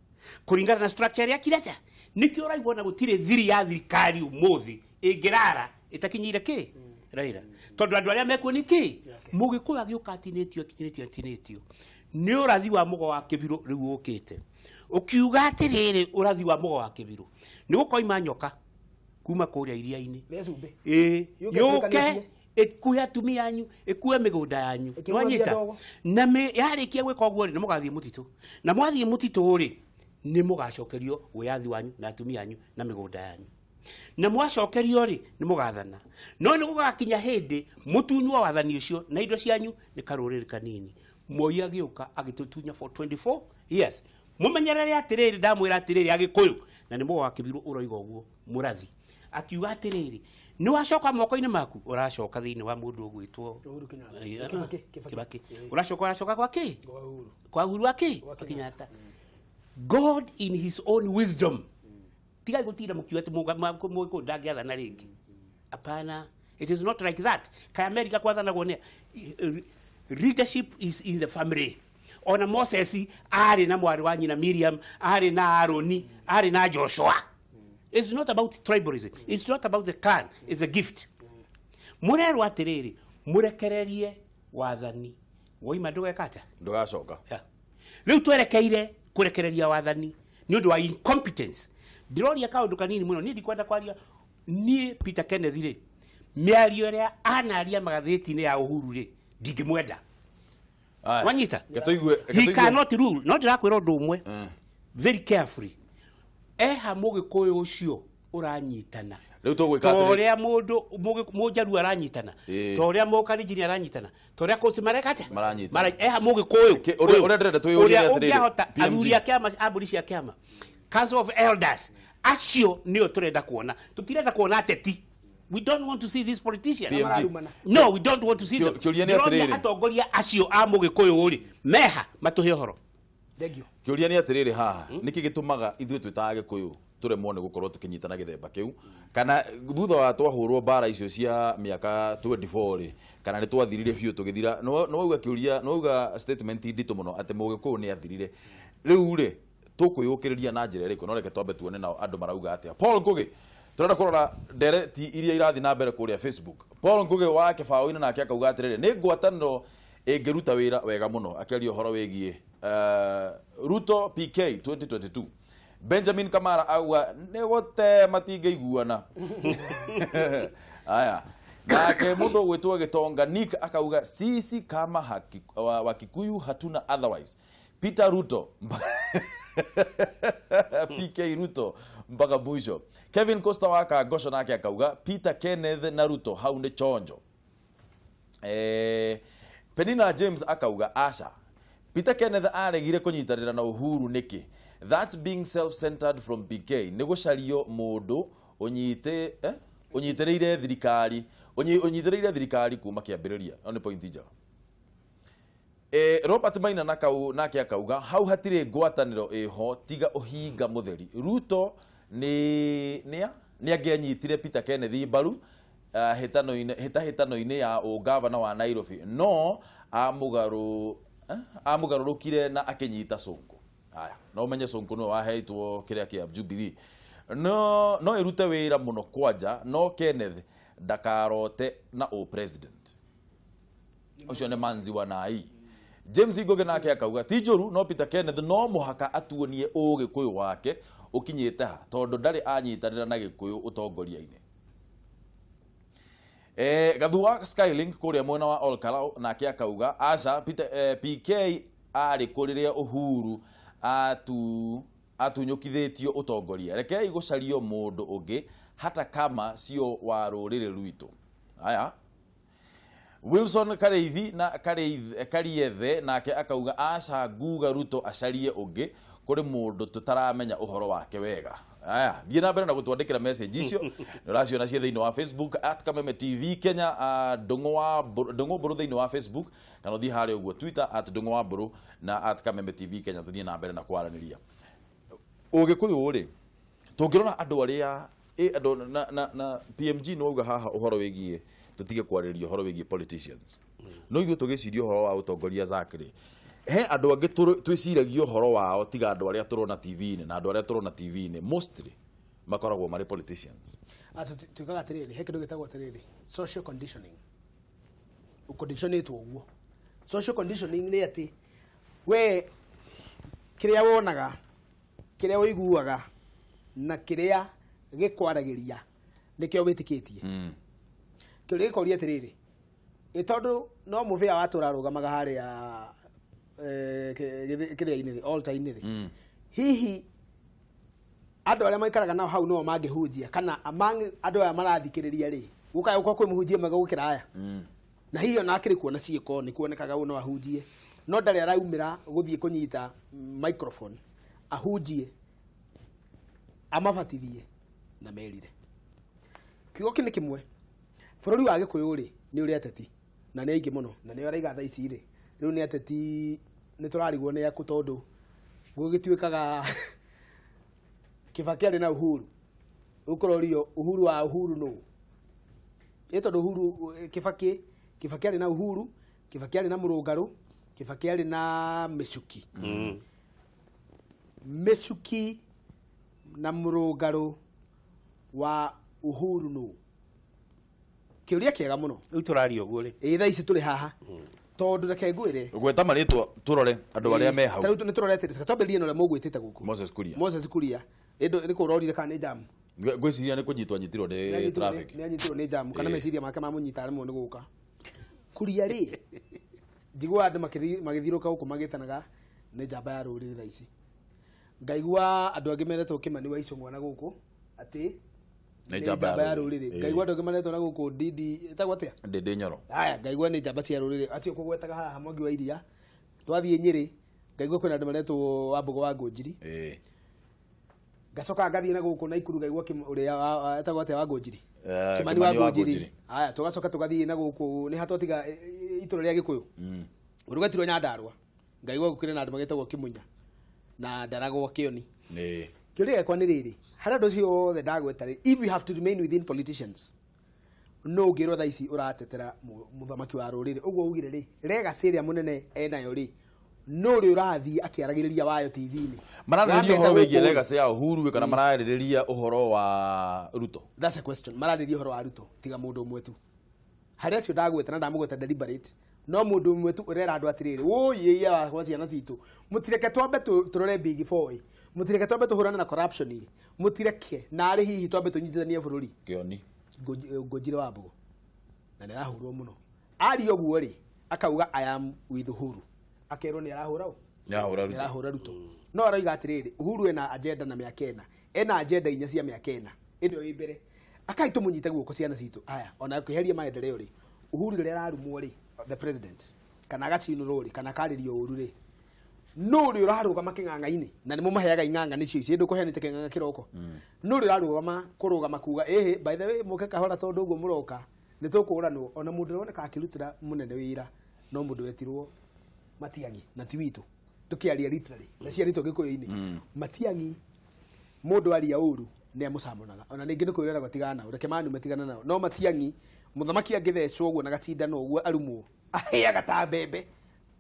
Speaker 8: kũringana na structure ĩrĩa ekire atĩa. Nĩkĩo ũraigua na gũtirĩ thiri ya thirikari ũmũthĩ ĩngĩrara ĩtakinyĩire kĩ Raila, tondũ andũ arĩa mekuo nĩ kĩ Mũgĩkũyũ agĩũka atinĩtio atinĩtio atinĩtio. Nĩ ũrathi wa Mũgo wa Kĩbirũ rĩu ũkĩte ũkiuga atĩrĩrĩ, ũrathi wa Mũgo wa Kĩbirũ nĩ gũkoima nyoka kuma kũrĩa iria-inĩ yũke ĩkue atumia anyu ĩkue mĩgũnda yanyu nĩwanyita na yarĩkia gwĩka ũguo rĩ nĩ mũgathiĩ mũtitũ na mwathiĩ mũtitũ rĩ nĩ mũgacokerio wĩyathi wanyu na atumia anyu na mĩgũnda yanyu na mwacokerio rĩ nĩ mũgathana. No nĩ gũgakinya hĩndĩ mũtunywo wathani ũcio na indo cianyu nĩ karũrĩrĩ kanini. Moi agĩũka agĩtũtunya for 24 years. Mũmenyerere atĩrĩrĩ, ndamwĩra atĩrĩrĩ Agĩkũyũ, na nĩ Mũgo wa Kĩbirũ ũroiga ũguo mũrathi akiuga atĩrĩrĩ nĩ wacoka moko-inĩ maku ũracoka thĩinĩ wa mũndũ ũgwĩtwo Kibaki, ũracoka ũracoka kwa kĩ kwa Uhuru wa kĩ wa Kenyatta. God in his own wisdom tigai gũtinda mũkiuga atĩ Mũgĩkũyũ ndangĩathana rĩngĩ. Hapana, it is not like that. Ka America kwathanagwo nĩ leadership is in the family. Ona Moses arĩ na mwarĩ wa nyina Miriam, arĩ na Aaroni, arĩ na Joshua. It's not about tribalism. It's not about the clan. It's a gift. Mũrerwo atĩrĩrĩ, mũrekererie wathani. Woima ndũgeka atĩa?
Speaker 1: Ndũgacoka.
Speaker 8: Rĩu twerekeire kũrekereria wathani nĩ ũndũ wa incompetence. Ndĩroria kaũndũ kanini mũno, niĩ ndikwenda kwaria. Niĩ Peter Kenneth rĩ, mĩario ĩrĩa anaria magathĩti-inĩ ya Uhuru rĩ, ndingĩmwenda. Wanyita? He cannot rule. No ndĩrakwĩra ũndũ ũmwe very carefully. Eha Mũgĩkũyũ ũcio ũranyitana
Speaker 1: Rĩu tũgwĩka atĩrĩ,
Speaker 8: ta ũrĩa mũndũ Mũjaruo aranyitana, ta ũrĩa Mũkalenjin aranyitana, ta ũrĩa Kũci mareka atĩa
Speaker 1: maranyitana.
Speaker 8: Eha Mũgĩkũyũ
Speaker 1: ũrĩa ndĩrenda twĩyũrie
Speaker 8: ũrĩa
Speaker 1: atĩrĩrĩ,
Speaker 8: ũngĩahota
Speaker 1: PMG.
Speaker 8: athuri a kĩama, ambũri cia kĩama, Council of Elders, acio nĩo tũrenda kuona. Tũtirenda kuona ateti. We don't want to see these politicians.
Speaker 1: PMG.
Speaker 8: No, we don't want to see them.
Speaker 1: Kĩũria nĩ atĩrĩrĩ.
Speaker 8: Atongoria acio a Mũgĩkũyũ rĩ, meha matũhe ũhoro.
Speaker 7: Thank you.
Speaker 1: Kĩũria nĩ atĩrĩrĩ haha, nĩkĩ gĩtũmaga ithuĩ twĩ ta Agĩkũyũ Tũremwo nĩ gũkorwo tũkĩnyitana gĩthemba kĩu, kana thutha wa twahũrwo mbara icio cia mĩaka 24 rĩ, kana nĩ twathirire biũ tũgĩthira. No wauga kĩũria, no wauga statement nditũ mũno atĩ Mũgĩkũyũ nĩ athirire. Rĩu rĩ, tũkwĩyũkĩrĩria na njĩra ĩrĩkũ? No reke twambe tuone nao andũ marauga atĩa. Paul Ngugi, turenda kũrora ndereti iria irathiĩ na mbere kũrĩa Facebook. Paul Ngugi wa Kĩbaũ-inĩ nake akauga atĩrĩrĩ, nĩ ngwatanĩro ĩngĩruta wĩra wega mũno, akĩaria ũhoro wĩgiĩ Ruto PK 2022. Benjamin Kamara auga nĩ gũte matingĩiguana. Aya, nake mũndũ ũgwĩtwo Gĩtonga Nick akauga sisi kama Wakikuyu hatuna otherwise. Peter Ruto PK Ruto mpaka mwisho. Kevin Costa wa Kangosho nake akauga Peter Kenneth na Ruto hau nĩ chonjo. Penina James akauga asha, Peter Kenneth aregire kũnyitanĩra na Uhuru nĩkĩ? That's being self-centered from PK. Nĩ gũcario mũndũ ũnyitĩrĩire thirikari, ũnyitĩrĩire thirikari kuma kĩambĩrĩria. Ĩyo nĩ point njega. Robert Maina nake akauga hau hatirĩ ngwatanĩro ĩho tiga ũhinga mũtheri. Ruto nĩ angĩanyitire Peter Kenneth mbaru hĩtahĩtano-inĩ ya ũgavana wa Nairobi, no amũgarũrũkire na akĩnyita Sonko. Aya, no menye Sonko nĩwe waheitwo kĩrĩa kĩa Jubilee. No ĩrute wĩra mũno kwanja, no Kenneth ndakarote na ũ president. Ũcio nĩ Manzi wa Nai. James Ngugi nake akauga ti njũru, no Peter Kenneth no mũhaka atuonie ũgĩkũyũ wake ũkinyĩte ha, tondũ ndarĩ anyitanĩra na Gĩkũyũ ũtongoria-inĩ. Gathu wa Skylink kũrĩa mwena wa Olkalau nake akauga aca, Peter, PK arĩ kũ rĩrĩa Uhuru atunyũkithĩtio ũtongoria. Rekei gũcario mũndũ ũngĩ hata kama sio wa rũrĩrĩ rwitũ. Aya, Wilson Kareithi na Kariethe nake akauga aca, nguga Ruto acarie ũngĩ kũrĩ mũndũ tũtaramenya ũhoro wake wega. Aya, thiĩ na mbere na gũtwandĩkĩra message icio nĩ ũraciona ciĩ thĩinĩ wa Facebook at Kameme TV Kenya, Ndũng'ũ Mbũrũ thĩinĩ wa Facebook, kana ũthiĩ harĩa ũguo Twitter at Ndũng'ũ wa Mbũrũ na at Kameme TV Kenya, tũthiĩ na mbere na kwaranĩria. Ũgĩkũyũ rĩ, tũngĩrora andũ arĩa andũ na PMG nĩ wauga haha ũhoro wĩgiĩ tũtige kwarĩria ũhoro wĩgiĩ politicians. No ithuĩ tũgĩciria ũhoro wa ũtongoria Zack rĩ, he andũ angĩ twĩciragia ũhoro wao tiga andũ arĩa tũrona TV-inĩ, na andũ arĩa tũrona TV-inĩ mostly makoragwo marĩ politicians.
Speaker 7: Tugaga atĩrĩrĩ, he kĩndũ gĩtagwo atĩrĩrĩ social conditioning. Ũconditionĩtwo ũguo. Social conditioning nĩ atĩ we kĩrĩa wonaga, kĩrĩa ũiguaga na kĩrĩa gĩkwaragĩria nĩkĩo wĩtĩkĩtie. Kĩũria gĩkoria atĩrĩrĩ, ĩ tondũ no mũbĩa watũra arũgamaga harĩa kĩrĩa-inĩ rĩ, altar-inĩ rĩ, hihi andũ arĩa maikaraga nao hau no mangĩhunjia, kana among andũ aya marathikĩrĩria rĩ, gũkaya gũkorwo kwĩ mũhunjia mwega gũkĩra aya? Na hihi ona akĩrĩ kuona ciĩko nĩ kuonekaga ũyũ no ahunjie, no ndarĩ araumĩra gũthiĩ kũnyita microphone ahunjie, amabatithie na merire. Kiugo kĩ nĩ kĩmwe, bũrũri wa Gĩkũyũ rĩ nĩ ũrĩ ateti na nĩ aingĩ mũno, na nĩo araiga thaa ici rĩ, rĩu nĩ ateti nĩ tũrarigwo nĩ akũ, tondũ gũgĩtuĩkaga Kibaki arĩ na Uhuru, ũkũrorio Uhuru wa Uhuru nũ? Ĩ tondũ Uhuru Kibaki arĩ na Uhuru, Kibaki arĩ na Mũrũngarũ, Kibaki arĩ na Mĩcuki. Mĩcuki na Mũrũngarũ wa Uhuru nũ? Kĩũria kĩega mũno.
Speaker 8: Rĩu tũraria ũguo rĩ.
Speaker 7: Ĩ thaa ici tũrĩ haha. Tondũ reke ngwĩre.
Speaker 1: Gweta marĩtwa tũrore andũ arĩa me hau.
Speaker 7: Tarĩu nĩ tũrorete, reke twambĩrĩrie na ũrĩa mũgwĩtĩte gũkũ.
Speaker 1: Moses Kuria.
Speaker 7: Moses Kuria. Nĩ kũrorire kana nĩ jamu?
Speaker 1: Ngwĩciria nĩ kũnyitwo anyitirwo nĩ traffic.
Speaker 7: Nĩ anyitirwo nĩ jamu kana meciria make mamũnyita aremwo nĩ gũka. Kuria rĩ, njiguaga andũ magĩthiũrũrũka gũkũ magĩtanaga nĩ njamba ya rũrĩrĩ thaa ici. Ngaigua andũ angĩ meretwo Kĩmani wa Icũng'wa na gũkũ atĩ
Speaker 1: nĩ njamba ya rũrĩrĩ.
Speaker 7: Ngaigua andũ angĩ maretwo na gũkũ Ndindi, ĩtagwo atĩa?
Speaker 1: Ndindi Nyoro.
Speaker 7: Aya, ngaigua nĩ njamba cia rũrĩrĩ. Acio kũgwetaga haha Mwangi wa Iria. Twathiĩ Nyĩrĩ, ngaigua kwĩna andũ maretwo Wambũgũ wa Ngũnjiri. Ngacoka ngathiĩ na gũkũ Naikuru ngaigua ũrĩa etagwo atĩa wa Ngũnjiri? Kĩmani wa Ngũnjiri. Aya, tũgacoka tũgathiĩ na gũkũ nĩ hatwatiga itũra rĩa Gĩkũyũ. Ũrũgatirwo Nyandarũa. Ngaigua gũkĩrĩ na andũ magĩtagwo Kĩmunya na Ndaragwo Kĩoni. Kĩũria gĩakwa nĩ rĩrĩ, harĩa andũ acio othe ndagweta rĩ, if you have to remain within politicians, no ũngĩrwo thaa ici ũratetera mũthamaki wa rũrĩrĩ ũguo ugire rĩ, legacy ĩrĩa mũnene enayo rĩ, no ũrĩa ũrathiĩ akĩaragĩrĩria wayo TV-inĩ.
Speaker 1: Mararĩrĩria ũhoro wĩgiĩ legacy ya Uhuru kana mararĩrĩria ũhoro wa Ruto?
Speaker 7: That's a question. Mararĩrĩria ũhoro wa Ruto tiga mũndũ ũmwe tu. Harĩa acio ndagweta na ndamũgweta deliberate, no mũndũ ũmwe tu ũrera andũ atĩrĩrĩ, wũi wa ciana citũ, mũtireke twambe tũrore big four, mũtireke twambe tũhũrane na corruption, mũtireke na arĩ hihi twambe tũnyitithanie bũrũri.
Speaker 1: Kĩoni
Speaker 7: Ngũnjire wa Mbogo na nĩ arahũrwo mũno. Aria ũguo rĩ, akauga I am with Uhuru, akerwo nĩ arahũra ũ?
Speaker 1: Nĩ
Speaker 7: arahũra Ruto. No aroiga atĩrĩrĩ, Uhuru ena agenda na mĩaka ĩna, ena agenda inya cia mĩaka ĩna, ĩno ĩ mbere. Akai tũmũnyite guoko ciana citũ. Aya, ona kwĩheria maendeleo rĩ, Uhuru rĩrĩa ararumwo rĩ, the president, kana agacinũrwo rĩ, kana akarĩrio ũru rĩ, no ũrĩa ũrarũgama kĩng'ang'a-inĩ, na nĩmo maheaga ing'ang'a nĩcio ici, ndũkũheanĩte kĩng'ang'a kĩroko. No ũrĩa ũrarũgama kũrũgama kuga ĩhĩ, by the way, mũke kahora tondũ ũguo mũroka nĩ tũkũũranwo. Ona mũndũ ũroneka akĩrutĩra mũnene wĩra no mũndũ wetirwo Matiang'i, na ti witũ tũkĩaria literally na ciarĩtwo Gĩkũyũ-inĩ. Matiang'i mũndũ aria ũru nĩ amũcamonaga, ona ningĩ nĩ kwĩreragwo tigana nao, reke manume tigana nao. No Matiang'i mũthamaki angĩthecwo ũguo na gacindano ũguo arumwo, ahĩaga ta mbembe.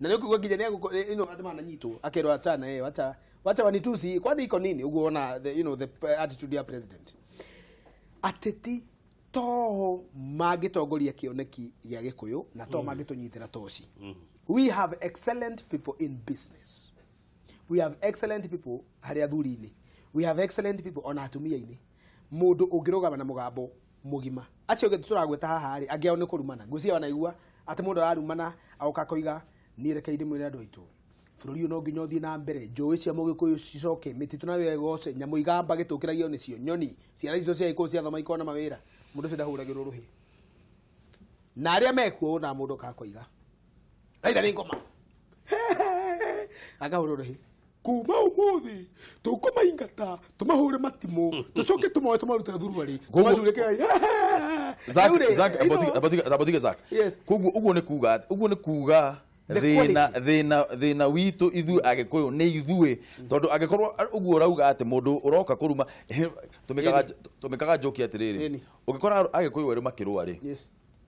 Speaker 7: Na nĩ ũkuigua nginya nĩ ĩno andũ mananyitwo akerwo achana wacha wacha wanitusi kwani iko nini ũguo ona the, you know, the attitude ya president. Ateti toho mangĩtongoria kĩoneki gĩa Gĩkũyũ na toho mangĩtũnyitĩra toci. We have excellent people in business. We have excellent people harĩa athuri-inĩ. We have excellent people ona atumia-inĩ. Mũndũ ũngĩrũgama na mũgambo mũgima. Acio angĩ tũragweta haha rĩ, angĩ ao nĩ kũrumana. Ngwĩciria wanaigua atĩ mũndũ ararumana agoka akoiga niĩ reke ndĩmwĩre andũ aitũ, bũrũri ũyũ no nginya ũthiĩ na mbere, njũĩ cia Mũgĩkũyũ cicoke, mĩtitũ nayo ĩgoce, nyamũ igamba gĩtũkĩragio nĩcio, nyoni, ciana icio cia Gĩkũyũ ciathoma ikona mawĩra. Mũndũ ũcio ndahũragĩrwo rũhĩ. Na arĩa mekuo na mũndũ okakoiga Raila nĩ ngoma, akahũrwo rũhĩ. Kuma ũmũthĩ tũkũmaingata tũmahũre matimũ tũcoke tũmoe tũmarute thuruarĩ tũmacurĩke.
Speaker 1: Zack, koguo ũguo nĩ kuga ũguo nĩ kuga thĩna witũ ithuĩ Agĩkũyũ nĩ ithuĩ, tondũ angĩkorwo ũguo ũrauga atĩ mũndũ ũroka kũruma, tũmĩkaga njoki atĩrĩrĩ, ũngĩkora Agĩkũyũ erĩ makĩrũa rĩ,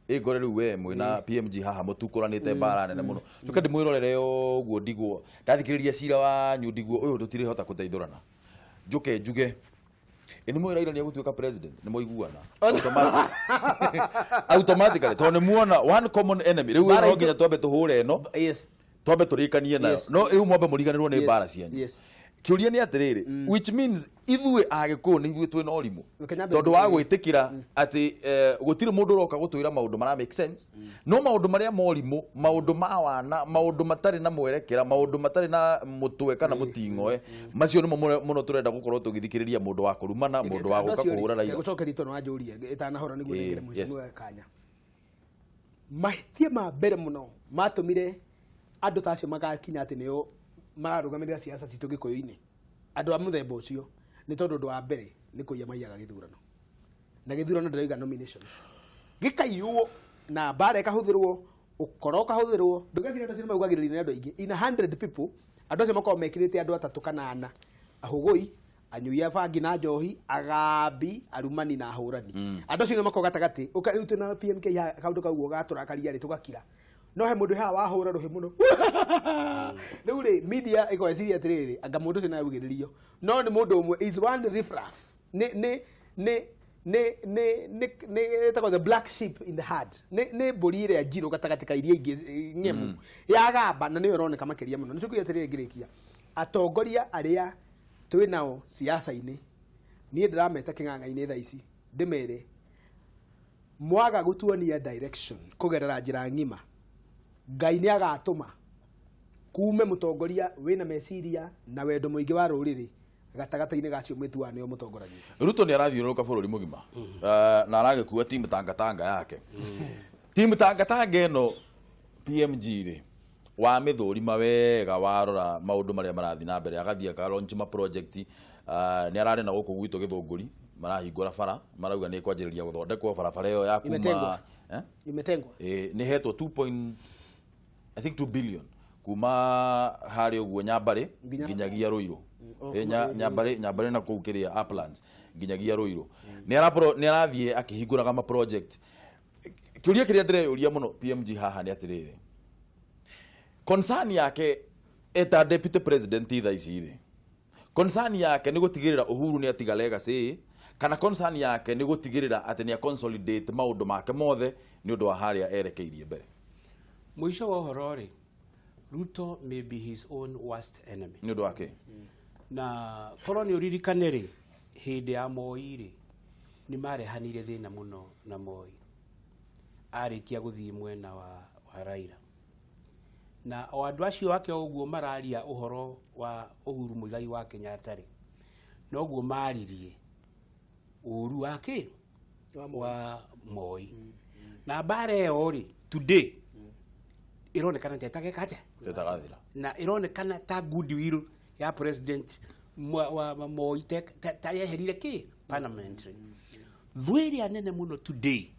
Speaker 1: ĩngore rĩu we mwĩna PMG haha mũtukũranĩte mbara nene mũno, njoke ndĩmwĩrorere ũguo ndigwo ndathikĩrĩria cira wanyu ndigwo ũyũ tũtirĩhota gũteithũrana, njoke njuge ĩ nĩ mũĩ Raila nĩ egũtuĩka president, nĩ mwaiguana automatically tondũ nĩ muona one common enemy. Rĩu no nginya twambe tũhũre ĩno, twambe tũrĩkanie nayo, no rĩu mwambe mũriganĩrwo nĩ mbara cianyu. Kĩũria nĩ atĩrĩrĩ, which means ithuĩ Agĩkũyũ nĩ ithuĩ twĩna ũrimũ, tondũ wa gwĩtĩkĩra atĩ gũtirĩ mũndũ ũroka gũtwĩra maũndũ mara make sense, no maũndũ marĩa morimũ, maũndũ ma wana, maũndũ matarĩ na mwerekera, maũndũ matarĩ na mũtwe kana mũting'oe, macio nĩmo mũno tũrenda gũkorwo tũgĩthikĩrĩria mũndũ wa kũrumana, mũndũ wa gũka kũhũra Raila.
Speaker 7: Gũcokeria tondũ wanjũria ĩtanahora nĩguo nengere mheshimiwa kanya. Mahĩtia ma mbere mũno matũmire andũ ta acio magakinya atĩ nĩo mararũgamĩrĩra siasa citũ Gĩkũyũ-inĩ, andũ a mũthemba ũcio, nĩ tondũ ũndũ wa mbere nĩ kũiya maiyaga gĩthurano, na gĩthurano ndĩrauga nomination gĩkaiywo na mbara ĩkahũthĩrwo, ũkora ũkahũthĩrwo. Ndũgeciria andũ acio nĩmaugagĩrĩrio nĩ andũ aingĩ. In 100 people andũ acio makoragwo mekĩrĩte andũ atatũ kana ana, ahũgũi, anyui a bangi na njohi, agambi, arumani na ahũrani. Andũ acio nĩo makoragwo gatagatĩ. Rĩu twĩna PMK kaũndũ kau gatũrakaria rĩ, tũgakira. No he mũndũ haha wahũra rũhĩ mũno. Rĩu rĩ, media ĩgweciria atĩrĩrĩ, anga mũndũ ũcio nĩaugĩrĩrio. No nĩ mũndũ ũmwe, is one riffraff. Nĩ ĩtagwo the black sheep in the herd. Nĩ mbũri ĩrĩa njirũ gatagatĩ ka iria ingĩ ng'emu yagamba, na nĩyo ĩroneka makĩria mũno. Nĩ tũkuiga atĩrĩrĩ ngĩrĩkia, atongoria arĩa twĩ nao siasa-inĩ, niĩ ndĩrameta kĩng'ang'a-inĩ thaa ici ndĩmere mwaga gũtuonia direction kũgerera njĩra ng'ima, Ngai nĩ agatũma kume mũtongoria wĩna meciria na wendo mũingĩ wa rũrĩrĩ gatagatĩ-inĩ gacio mwĩtuaga nĩo mũtongoragia.
Speaker 1: Ruto nĩ arathiũrũrũka bũrũri mũgima na aragĩkua timu tangatanga yake. Timu tangatanga ĩno PMG rĩ, wa mĩthũrima wega warora maũndũ marĩa marathiĩ na mbere, agathiĩ aka launch ma project, nĩ ararĩ na gũkũ gwitũ Gĩthũngũri, marahingũra bara, marauga nĩ kwanjĩrĩria gũthondekwo barabara ĩyo ya kuma
Speaker 7: imetengwa, nĩ
Speaker 1: hetwo 2 I think 2 billion kuma harĩa ũguo Nyambarĩ nginyagia Ruiru. Nyambarĩ na kũu kĩrĩa Uplands nginyagia Ruiru. Nĩ arathiĩ akĩhingũraga ma project. Kĩũria kĩrĩa ndĩreyũria mũno PMG haha nĩ atĩrĩrĩ, concern yake eta deputy president thaa ici rĩ, concern yake nĩ gũtigĩrĩra Uhuru nĩ atiga legacy, kana concern yake nĩ gũtigĩrĩra atĩ nĩ consolidate maũndũ make mothe nĩ ũndũ wa harĩa erekeirie mbere?
Speaker 8: Mũico wa ũhoro rĩ, Ruto may be his own worst enemy.
Speaker 1: Nĩ ũndũ wake?
Speaker 8: Na korwo nĩ ũririkane rĩ, hĩndĩ ya Moi rĩ, nĩ marehanire thĩna mũno na Moi arĩkia gũthiĩ mwena wa Raila. Na o andũ acio ake ũguo mararia ũhoro wa Uhuru Muigai wa Kenyatta rĩ, noguo maririe ũru wake wa Moi. Na mbara ĩyo rĩ, today ironekana ta ĩtageka atĩa?
Speaker 1: Ĩtagathira.
Speaker 8: Na ironekana ta goodwill ya president wa Moi ta yeherire kĩ parliamentary. Thũ ĩrĩa nene mũno today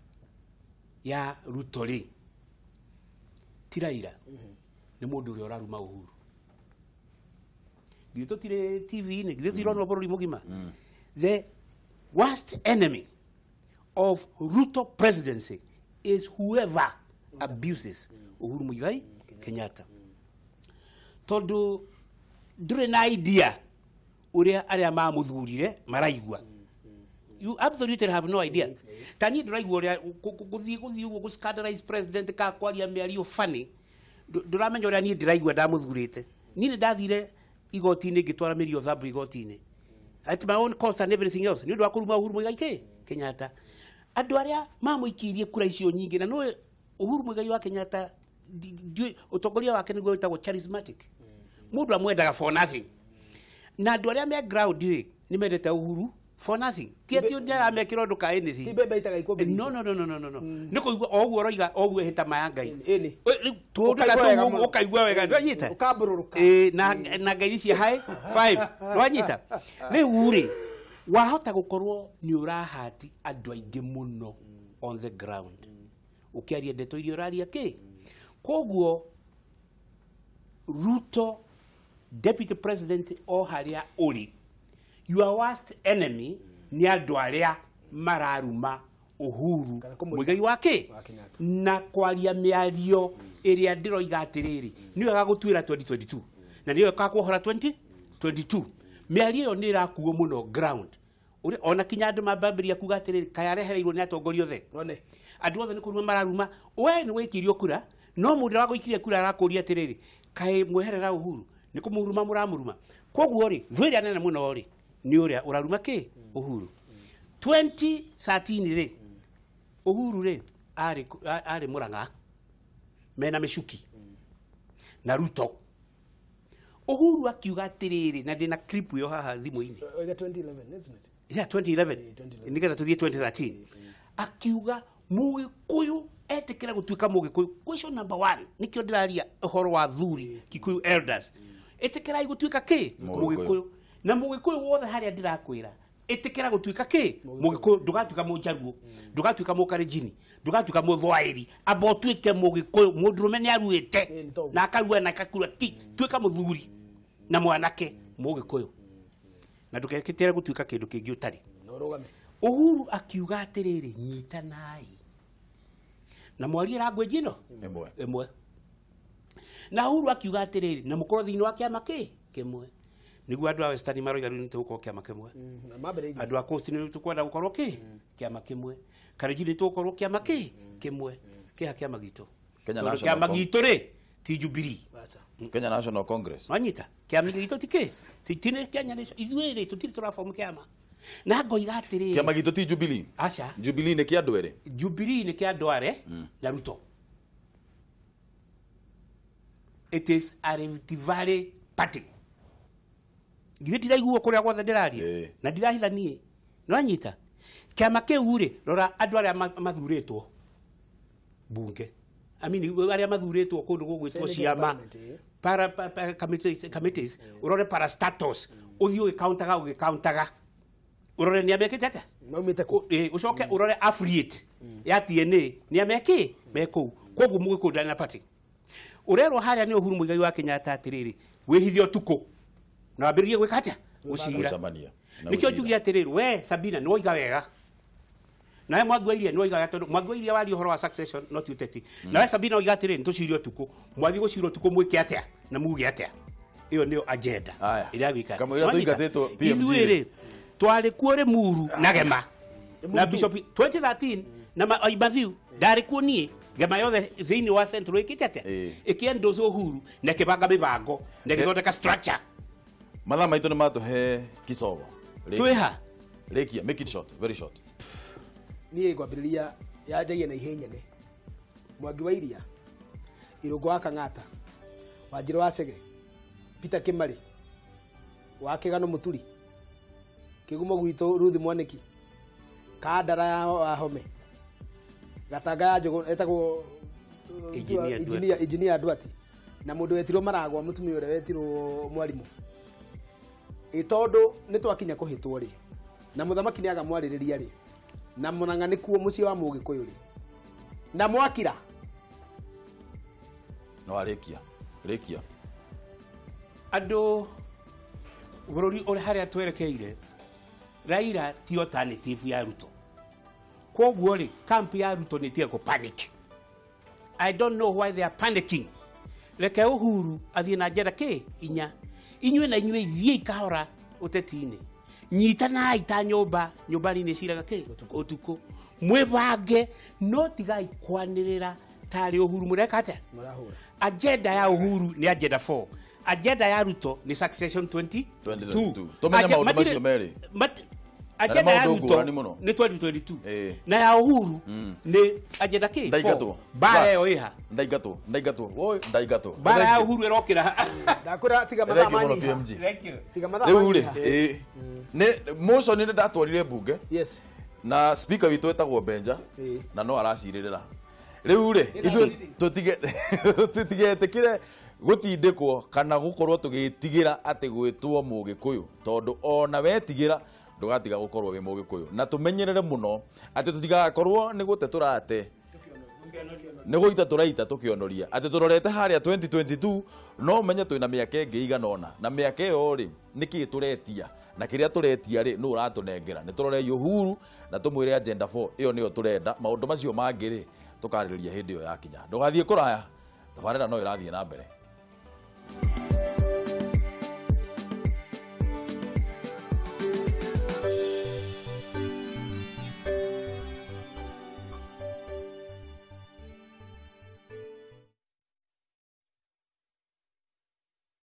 Speaker 8: ya Ruto rĩ, ti Raila, nĩ mũndũ ũrĩa ũraruma Uhuru. Githĩ tũtirĩ TV-inĩ, githĩ tũtironwo bũrũri mũgima? The worst enemy of Ruto presidency is whoever abuses Uhuru Muigai Kenyatta. Tondũ ndũrĩ na idea ũrĩa arĩa mamũthurire maraigua. You absolutely have no idea. Ta niĩ ndĩraigua ũrĩa gũthiĩ ũguo gũ scandalize president ka kwaria mĩario funny, ndũramenya ũrĩa niĩ ndĩraigua ndamũthurĩte. Niĩ nĩ ndathire igoti-inĩ ngĩtwara Mĩrio Thambu igoti-inĩ at my own cost and everything else nĩ ũndũ wa kũruma Uhuru Muigai Kenyatta. Andũ arĩa mamũikĩirie kura icio nyingĩ, na nĩũĩ Uhuru Muigai wa Kenyatta ũtongoria wake nĩguo wĩtagwo charismatic. Mũndũ amwendaga for nothing. Na andũ arĩa me ground rĩ, nĩ mendete Uhuru for nothing. Ti atĩ nĩaramekĩra ũndũ ka anything.
Speaker 7: Ti mbembe itaga ikũmbĩ.
Speaker 8: No. Nĩ kũigua o ũguo ũroiga o ũguo ĩhĩta maya Ngai. Rĩu tũndũ ta tũu ũkaigua wega, ndwanyita?
Speaker 7: Ũkambũrũrũka.
Speaker 8: Na Ngai ici high five, ndwanyita? Rĩu rĩ, wahota gũkorwo nĩ ũrahati andũ aingĩ mũno on the ground. Ũkĩaria ndeto iria ũraria kĩ? Koguo Ruto deputy president o harĩa ũrĩ, your worst enemy nĩ andũ arĩa mararuma Uhuru Muigai wa kĩ? Na kwaria mĩario ĩrĩa ndĩroiga atĩrĩrĩ, nĩyo ĩgagũtuĩra 2022 na nĩyo ĩgakuohora 2022. Mĩario ĩyo nĩ ĩrakuo mũno ground. Ona kinya andũ mambĩrĩria kuga atĩrĩrĩ, kaĩ arehereirwo nĩ atongoria othe. Andũ othe nĩ kũruma mararuma. We nĩ waikirio kura, no mũndũ ũrĩa wagũikirie kura arakũria atĩrĩrĩ, kaĩ mweherera Uhuru, nĩ kũmũruma mũramũruma. Koguo rĩ, thũ ĩrĩa nene mũno rĩ, nĩ ũrĩa ũraruma kĩ? Uhuru. 2013 rĩ, Uhuru rĩ, arĩ Murang'a mena mĩcuki na Ruto. Uhuru akiuga atĩrĩrĩ, na ndĩna clip ĩyo haha thimũ-inĩ.
Speaker 7: 2011, isn't it?
Speaker 8: Yeah, 2011. Nĩgetha tũthiĩ 2013. Akiuga Mũgĩkũyũ etĩkĩra gũtuĩka Mũgĩkũyũ. Question number 1, nĩkĩo ndĩraria ũhoro wa thuri Kikuyu elders. Ĩtĩkĩrai gũtuĩka kĩ? Mũgĩkũyũ. Na Mũgĩkũyũ wothe harĩa ndĩrakwĩra, ĩtĩkĩra gũtuĩka kĩ? Mũgĩkũyũ. Ndũgatuĩka Mũjaruo, ndũgatuĩka Mũkalenjini, ndũgatuĩka Mũthwaĩri, amba ũtuĩke Mũgĩkũyũ. Mũndũrũme nĩ aruĩte na akarua na akakura, ti tuĩka mũthuri na mwanake Mũgĩkũyũ, na ndũgetĩkĩre gũtuĩka kĩndũ kĩngĩ ũtarĩ. Uhuru akiuga atĩrĩrĩ, nyitanai na mwarie language ĩno ĩmwe. Na Uhuru akiuga atĩrĩrĩ, na mũkorwo thĩinĩ wa kĩama kĩ kĩmwe. Nĩguo andũ a Western maroiga rĩu nĩtũgũkorwo kĩama kĩmwe, andũ a Coast nĩ tũkwenda gũkorwo kĩ kĩama kĩmwe, Kalenjin nĩ tũgũkorwo kĩama kĩ kĩmwe. Kĩha kĩama gitũ, kĩama gitũ rĩ ti Jubilee,
Speaker 1: Kenya National Congress.
Speaker 8: Wanyita kĩama gitũ ti kĩ ti nĩ Kenya National, ithuĩ rĩ tũtirĩ tũrabomu kĩama. Na ngoiga atĩrĩrĩ,
Speaker 1: kĩama gitũ ti Jubilee.
Speaker 8: Aca,
Speaker 1: Jubilee nĩ kĩa andũ erĩ.
Speaker 8: Jubilee nĩ kĩa andũ are na Ruto. It is a Rift Valley party. Githĩ ndiraiguo kũrĩa guothe ndĩraria na ndirahitha niĩ. Nĩwanyita? Kĩama kĩu rĩ, rora andũ arĩa mathurĩtwo bunge, I mean arĩa mathurĩtwo kũndũ gũgwĩtwo ciama para committees, ũrore parastatos, ũthiĩ ũgĩkauntaga ũrore nĩ amekĩte atĩa,
Speaker 7: maumĩte kũ,
Speaker 8: ũcoke ũrore affiliate ya TNA nĩ amekĩ me kũu. Koguo Mũgĩkũyũ ndarĩ na party. Ũrerwo harĩa nĩ Uhuru Muigai wa Kenyatta atĩrĩrĩ, wĩhithe ũtukũ na wambĩrĩrie gwĩka atĩa? Gũcira. Nĩkĩo njugire atĩrĩrĩ, we Sabina nĩ woiga wega, nawe Mwangi wa Iria nĩ woiga wega, tondũ Mwangi wa Iria waria ũhoro wa succession no ti ũteti. Nawe Sabina woiga atĩrĩrĩ, nĩ tũcire ũtukũ, mwathiĩ gũcira ũtukũ mwĩke atĩa na muge atĩa? Ĩyo nĩyo agenda ĩrĩa gwĩka.
Speaker 1: Kamũira tũingatĩtwo PMG.
Speaker 8: Ithuĩ rĩ, twarĩ kuo Rĩmuru na Gema na Bishop 2013 na Matthew ndarĩ kuo niĩ. Gema yothe thĩinĩ wa Central ĩkĩte atĩa? Ĩkĩendorse Uhuru na ĩkĩbanga mĩbango na ĩgĩthondeka structure.
Speaker 1: Mathaa maitũ nĩ matũhe kicogo.
Speaker 8: Twĩha?
Speaker 1: Rĩkia, make it short, very short.
Speaker 7: Niĩ ngwambĩrĩria yanjagia na ihenya nyene. Mwangi wa Iria, Irũngũ wa Kang'ata, Wanjirũ wa Chege, Peter Kĩmarĩ, wa Kĩgano Mũturi, Kĩgumo gwitũ Ruth Mwanĩki, Kandara ya Wahome, Gatanga ya Njũgũ etagwo Engineer Duarte, na mũndũ wetirwo Maragwa, mũtumia ũrĩa wetirwo mwarimũ. Ĩ tondũ nĩ twakinya kũhĩtwo rĩ, na mũthamaki nĩ aga mwarĩrĩria rĩ, na Mũrang'a nĩkuo mũciĩ wa Mũgĩkũyũ rĩ, na mwakira
Speaker 1: no arĩkia rĩkia
Speaker 8: andũ bũrũri ũrĩa harĩa twerekeire. Raila ti alternative ya Ruto. Kwoguo rĩ, camp ya Ruto nĩ ĩtige kũ panic. I don't know why they are panicking. Reke Uhuru athiĩ na njĩra kĩ inya, inyuĩ na inyuĩ thiĩi kahora ũteti-inĩ, nyitanai ta nyũmba, nyũmba nini ciraga kĩ ũtukũ, mwĩbange, no tigai kwanĩrĩra tarĩ Uhuru mũreka atĩa. Agenda ya Uhuru nĩ agenda 4, agenda ya Ruto nĩ succession 22.
Speaker 1: Tũmenye maũndũ macio merĩ.
Speaker 8: Agenda ya Ruto nĩ 2022 na ya Uhuru nĩ agenda kĩ 4. Mbara ĩyo ĩha
Speaker 1: ndaingatwo ndaingatwo oi ndaingatwo
Speaker 8: mbara ya Uhuru ĩrokĩra.
Speaker 7: Ndakwĩra tiga mathaa manyiha, tiga mathaa
Speaker 1: rĩu rĩ, nĩ motion nĩ ndatwarire bunge.
Speaker 7: Yes.
Speaker 1: Na speaker witũ etagwo Benja na no aracirĩrĩra. Rĩu rĩ, ithuĩ tũtigetĩkĩre gũtindĩkwo kana gũkorwo tũgĩtigĩra atĩ gwĩtwo Mũgĩkũyũ, tondũ ona wetigĩra ndũgatiga gũkorwo wĩ Mũgĩkũyũ. Na tũmenyerere mũno atĩ tũtigakorwo nĩ gũte tũrate, nĩ gũita tũraita tũkĩonoria atĩ tũrorete harĩa 2022, no ũmenye twĩna mĩaka ĩngĩ igana ũna, na mĩaka ĩyo rĩ nĩkĩĩ tũretia, na kĩrĩa tũretia rĩ nũ ũratũnengera. Nĩ tũrorei Uhuru na tũmwĩre agenda 4 ĩyo nĩyo tũrenda. Maũndũ macio mangĩ rĩ tũkarĩrĩria hĩndĩ ĩyo yakinya. Ndũgathiĩ kũraya, tabarĩra no ĩrathiĩ na mbere.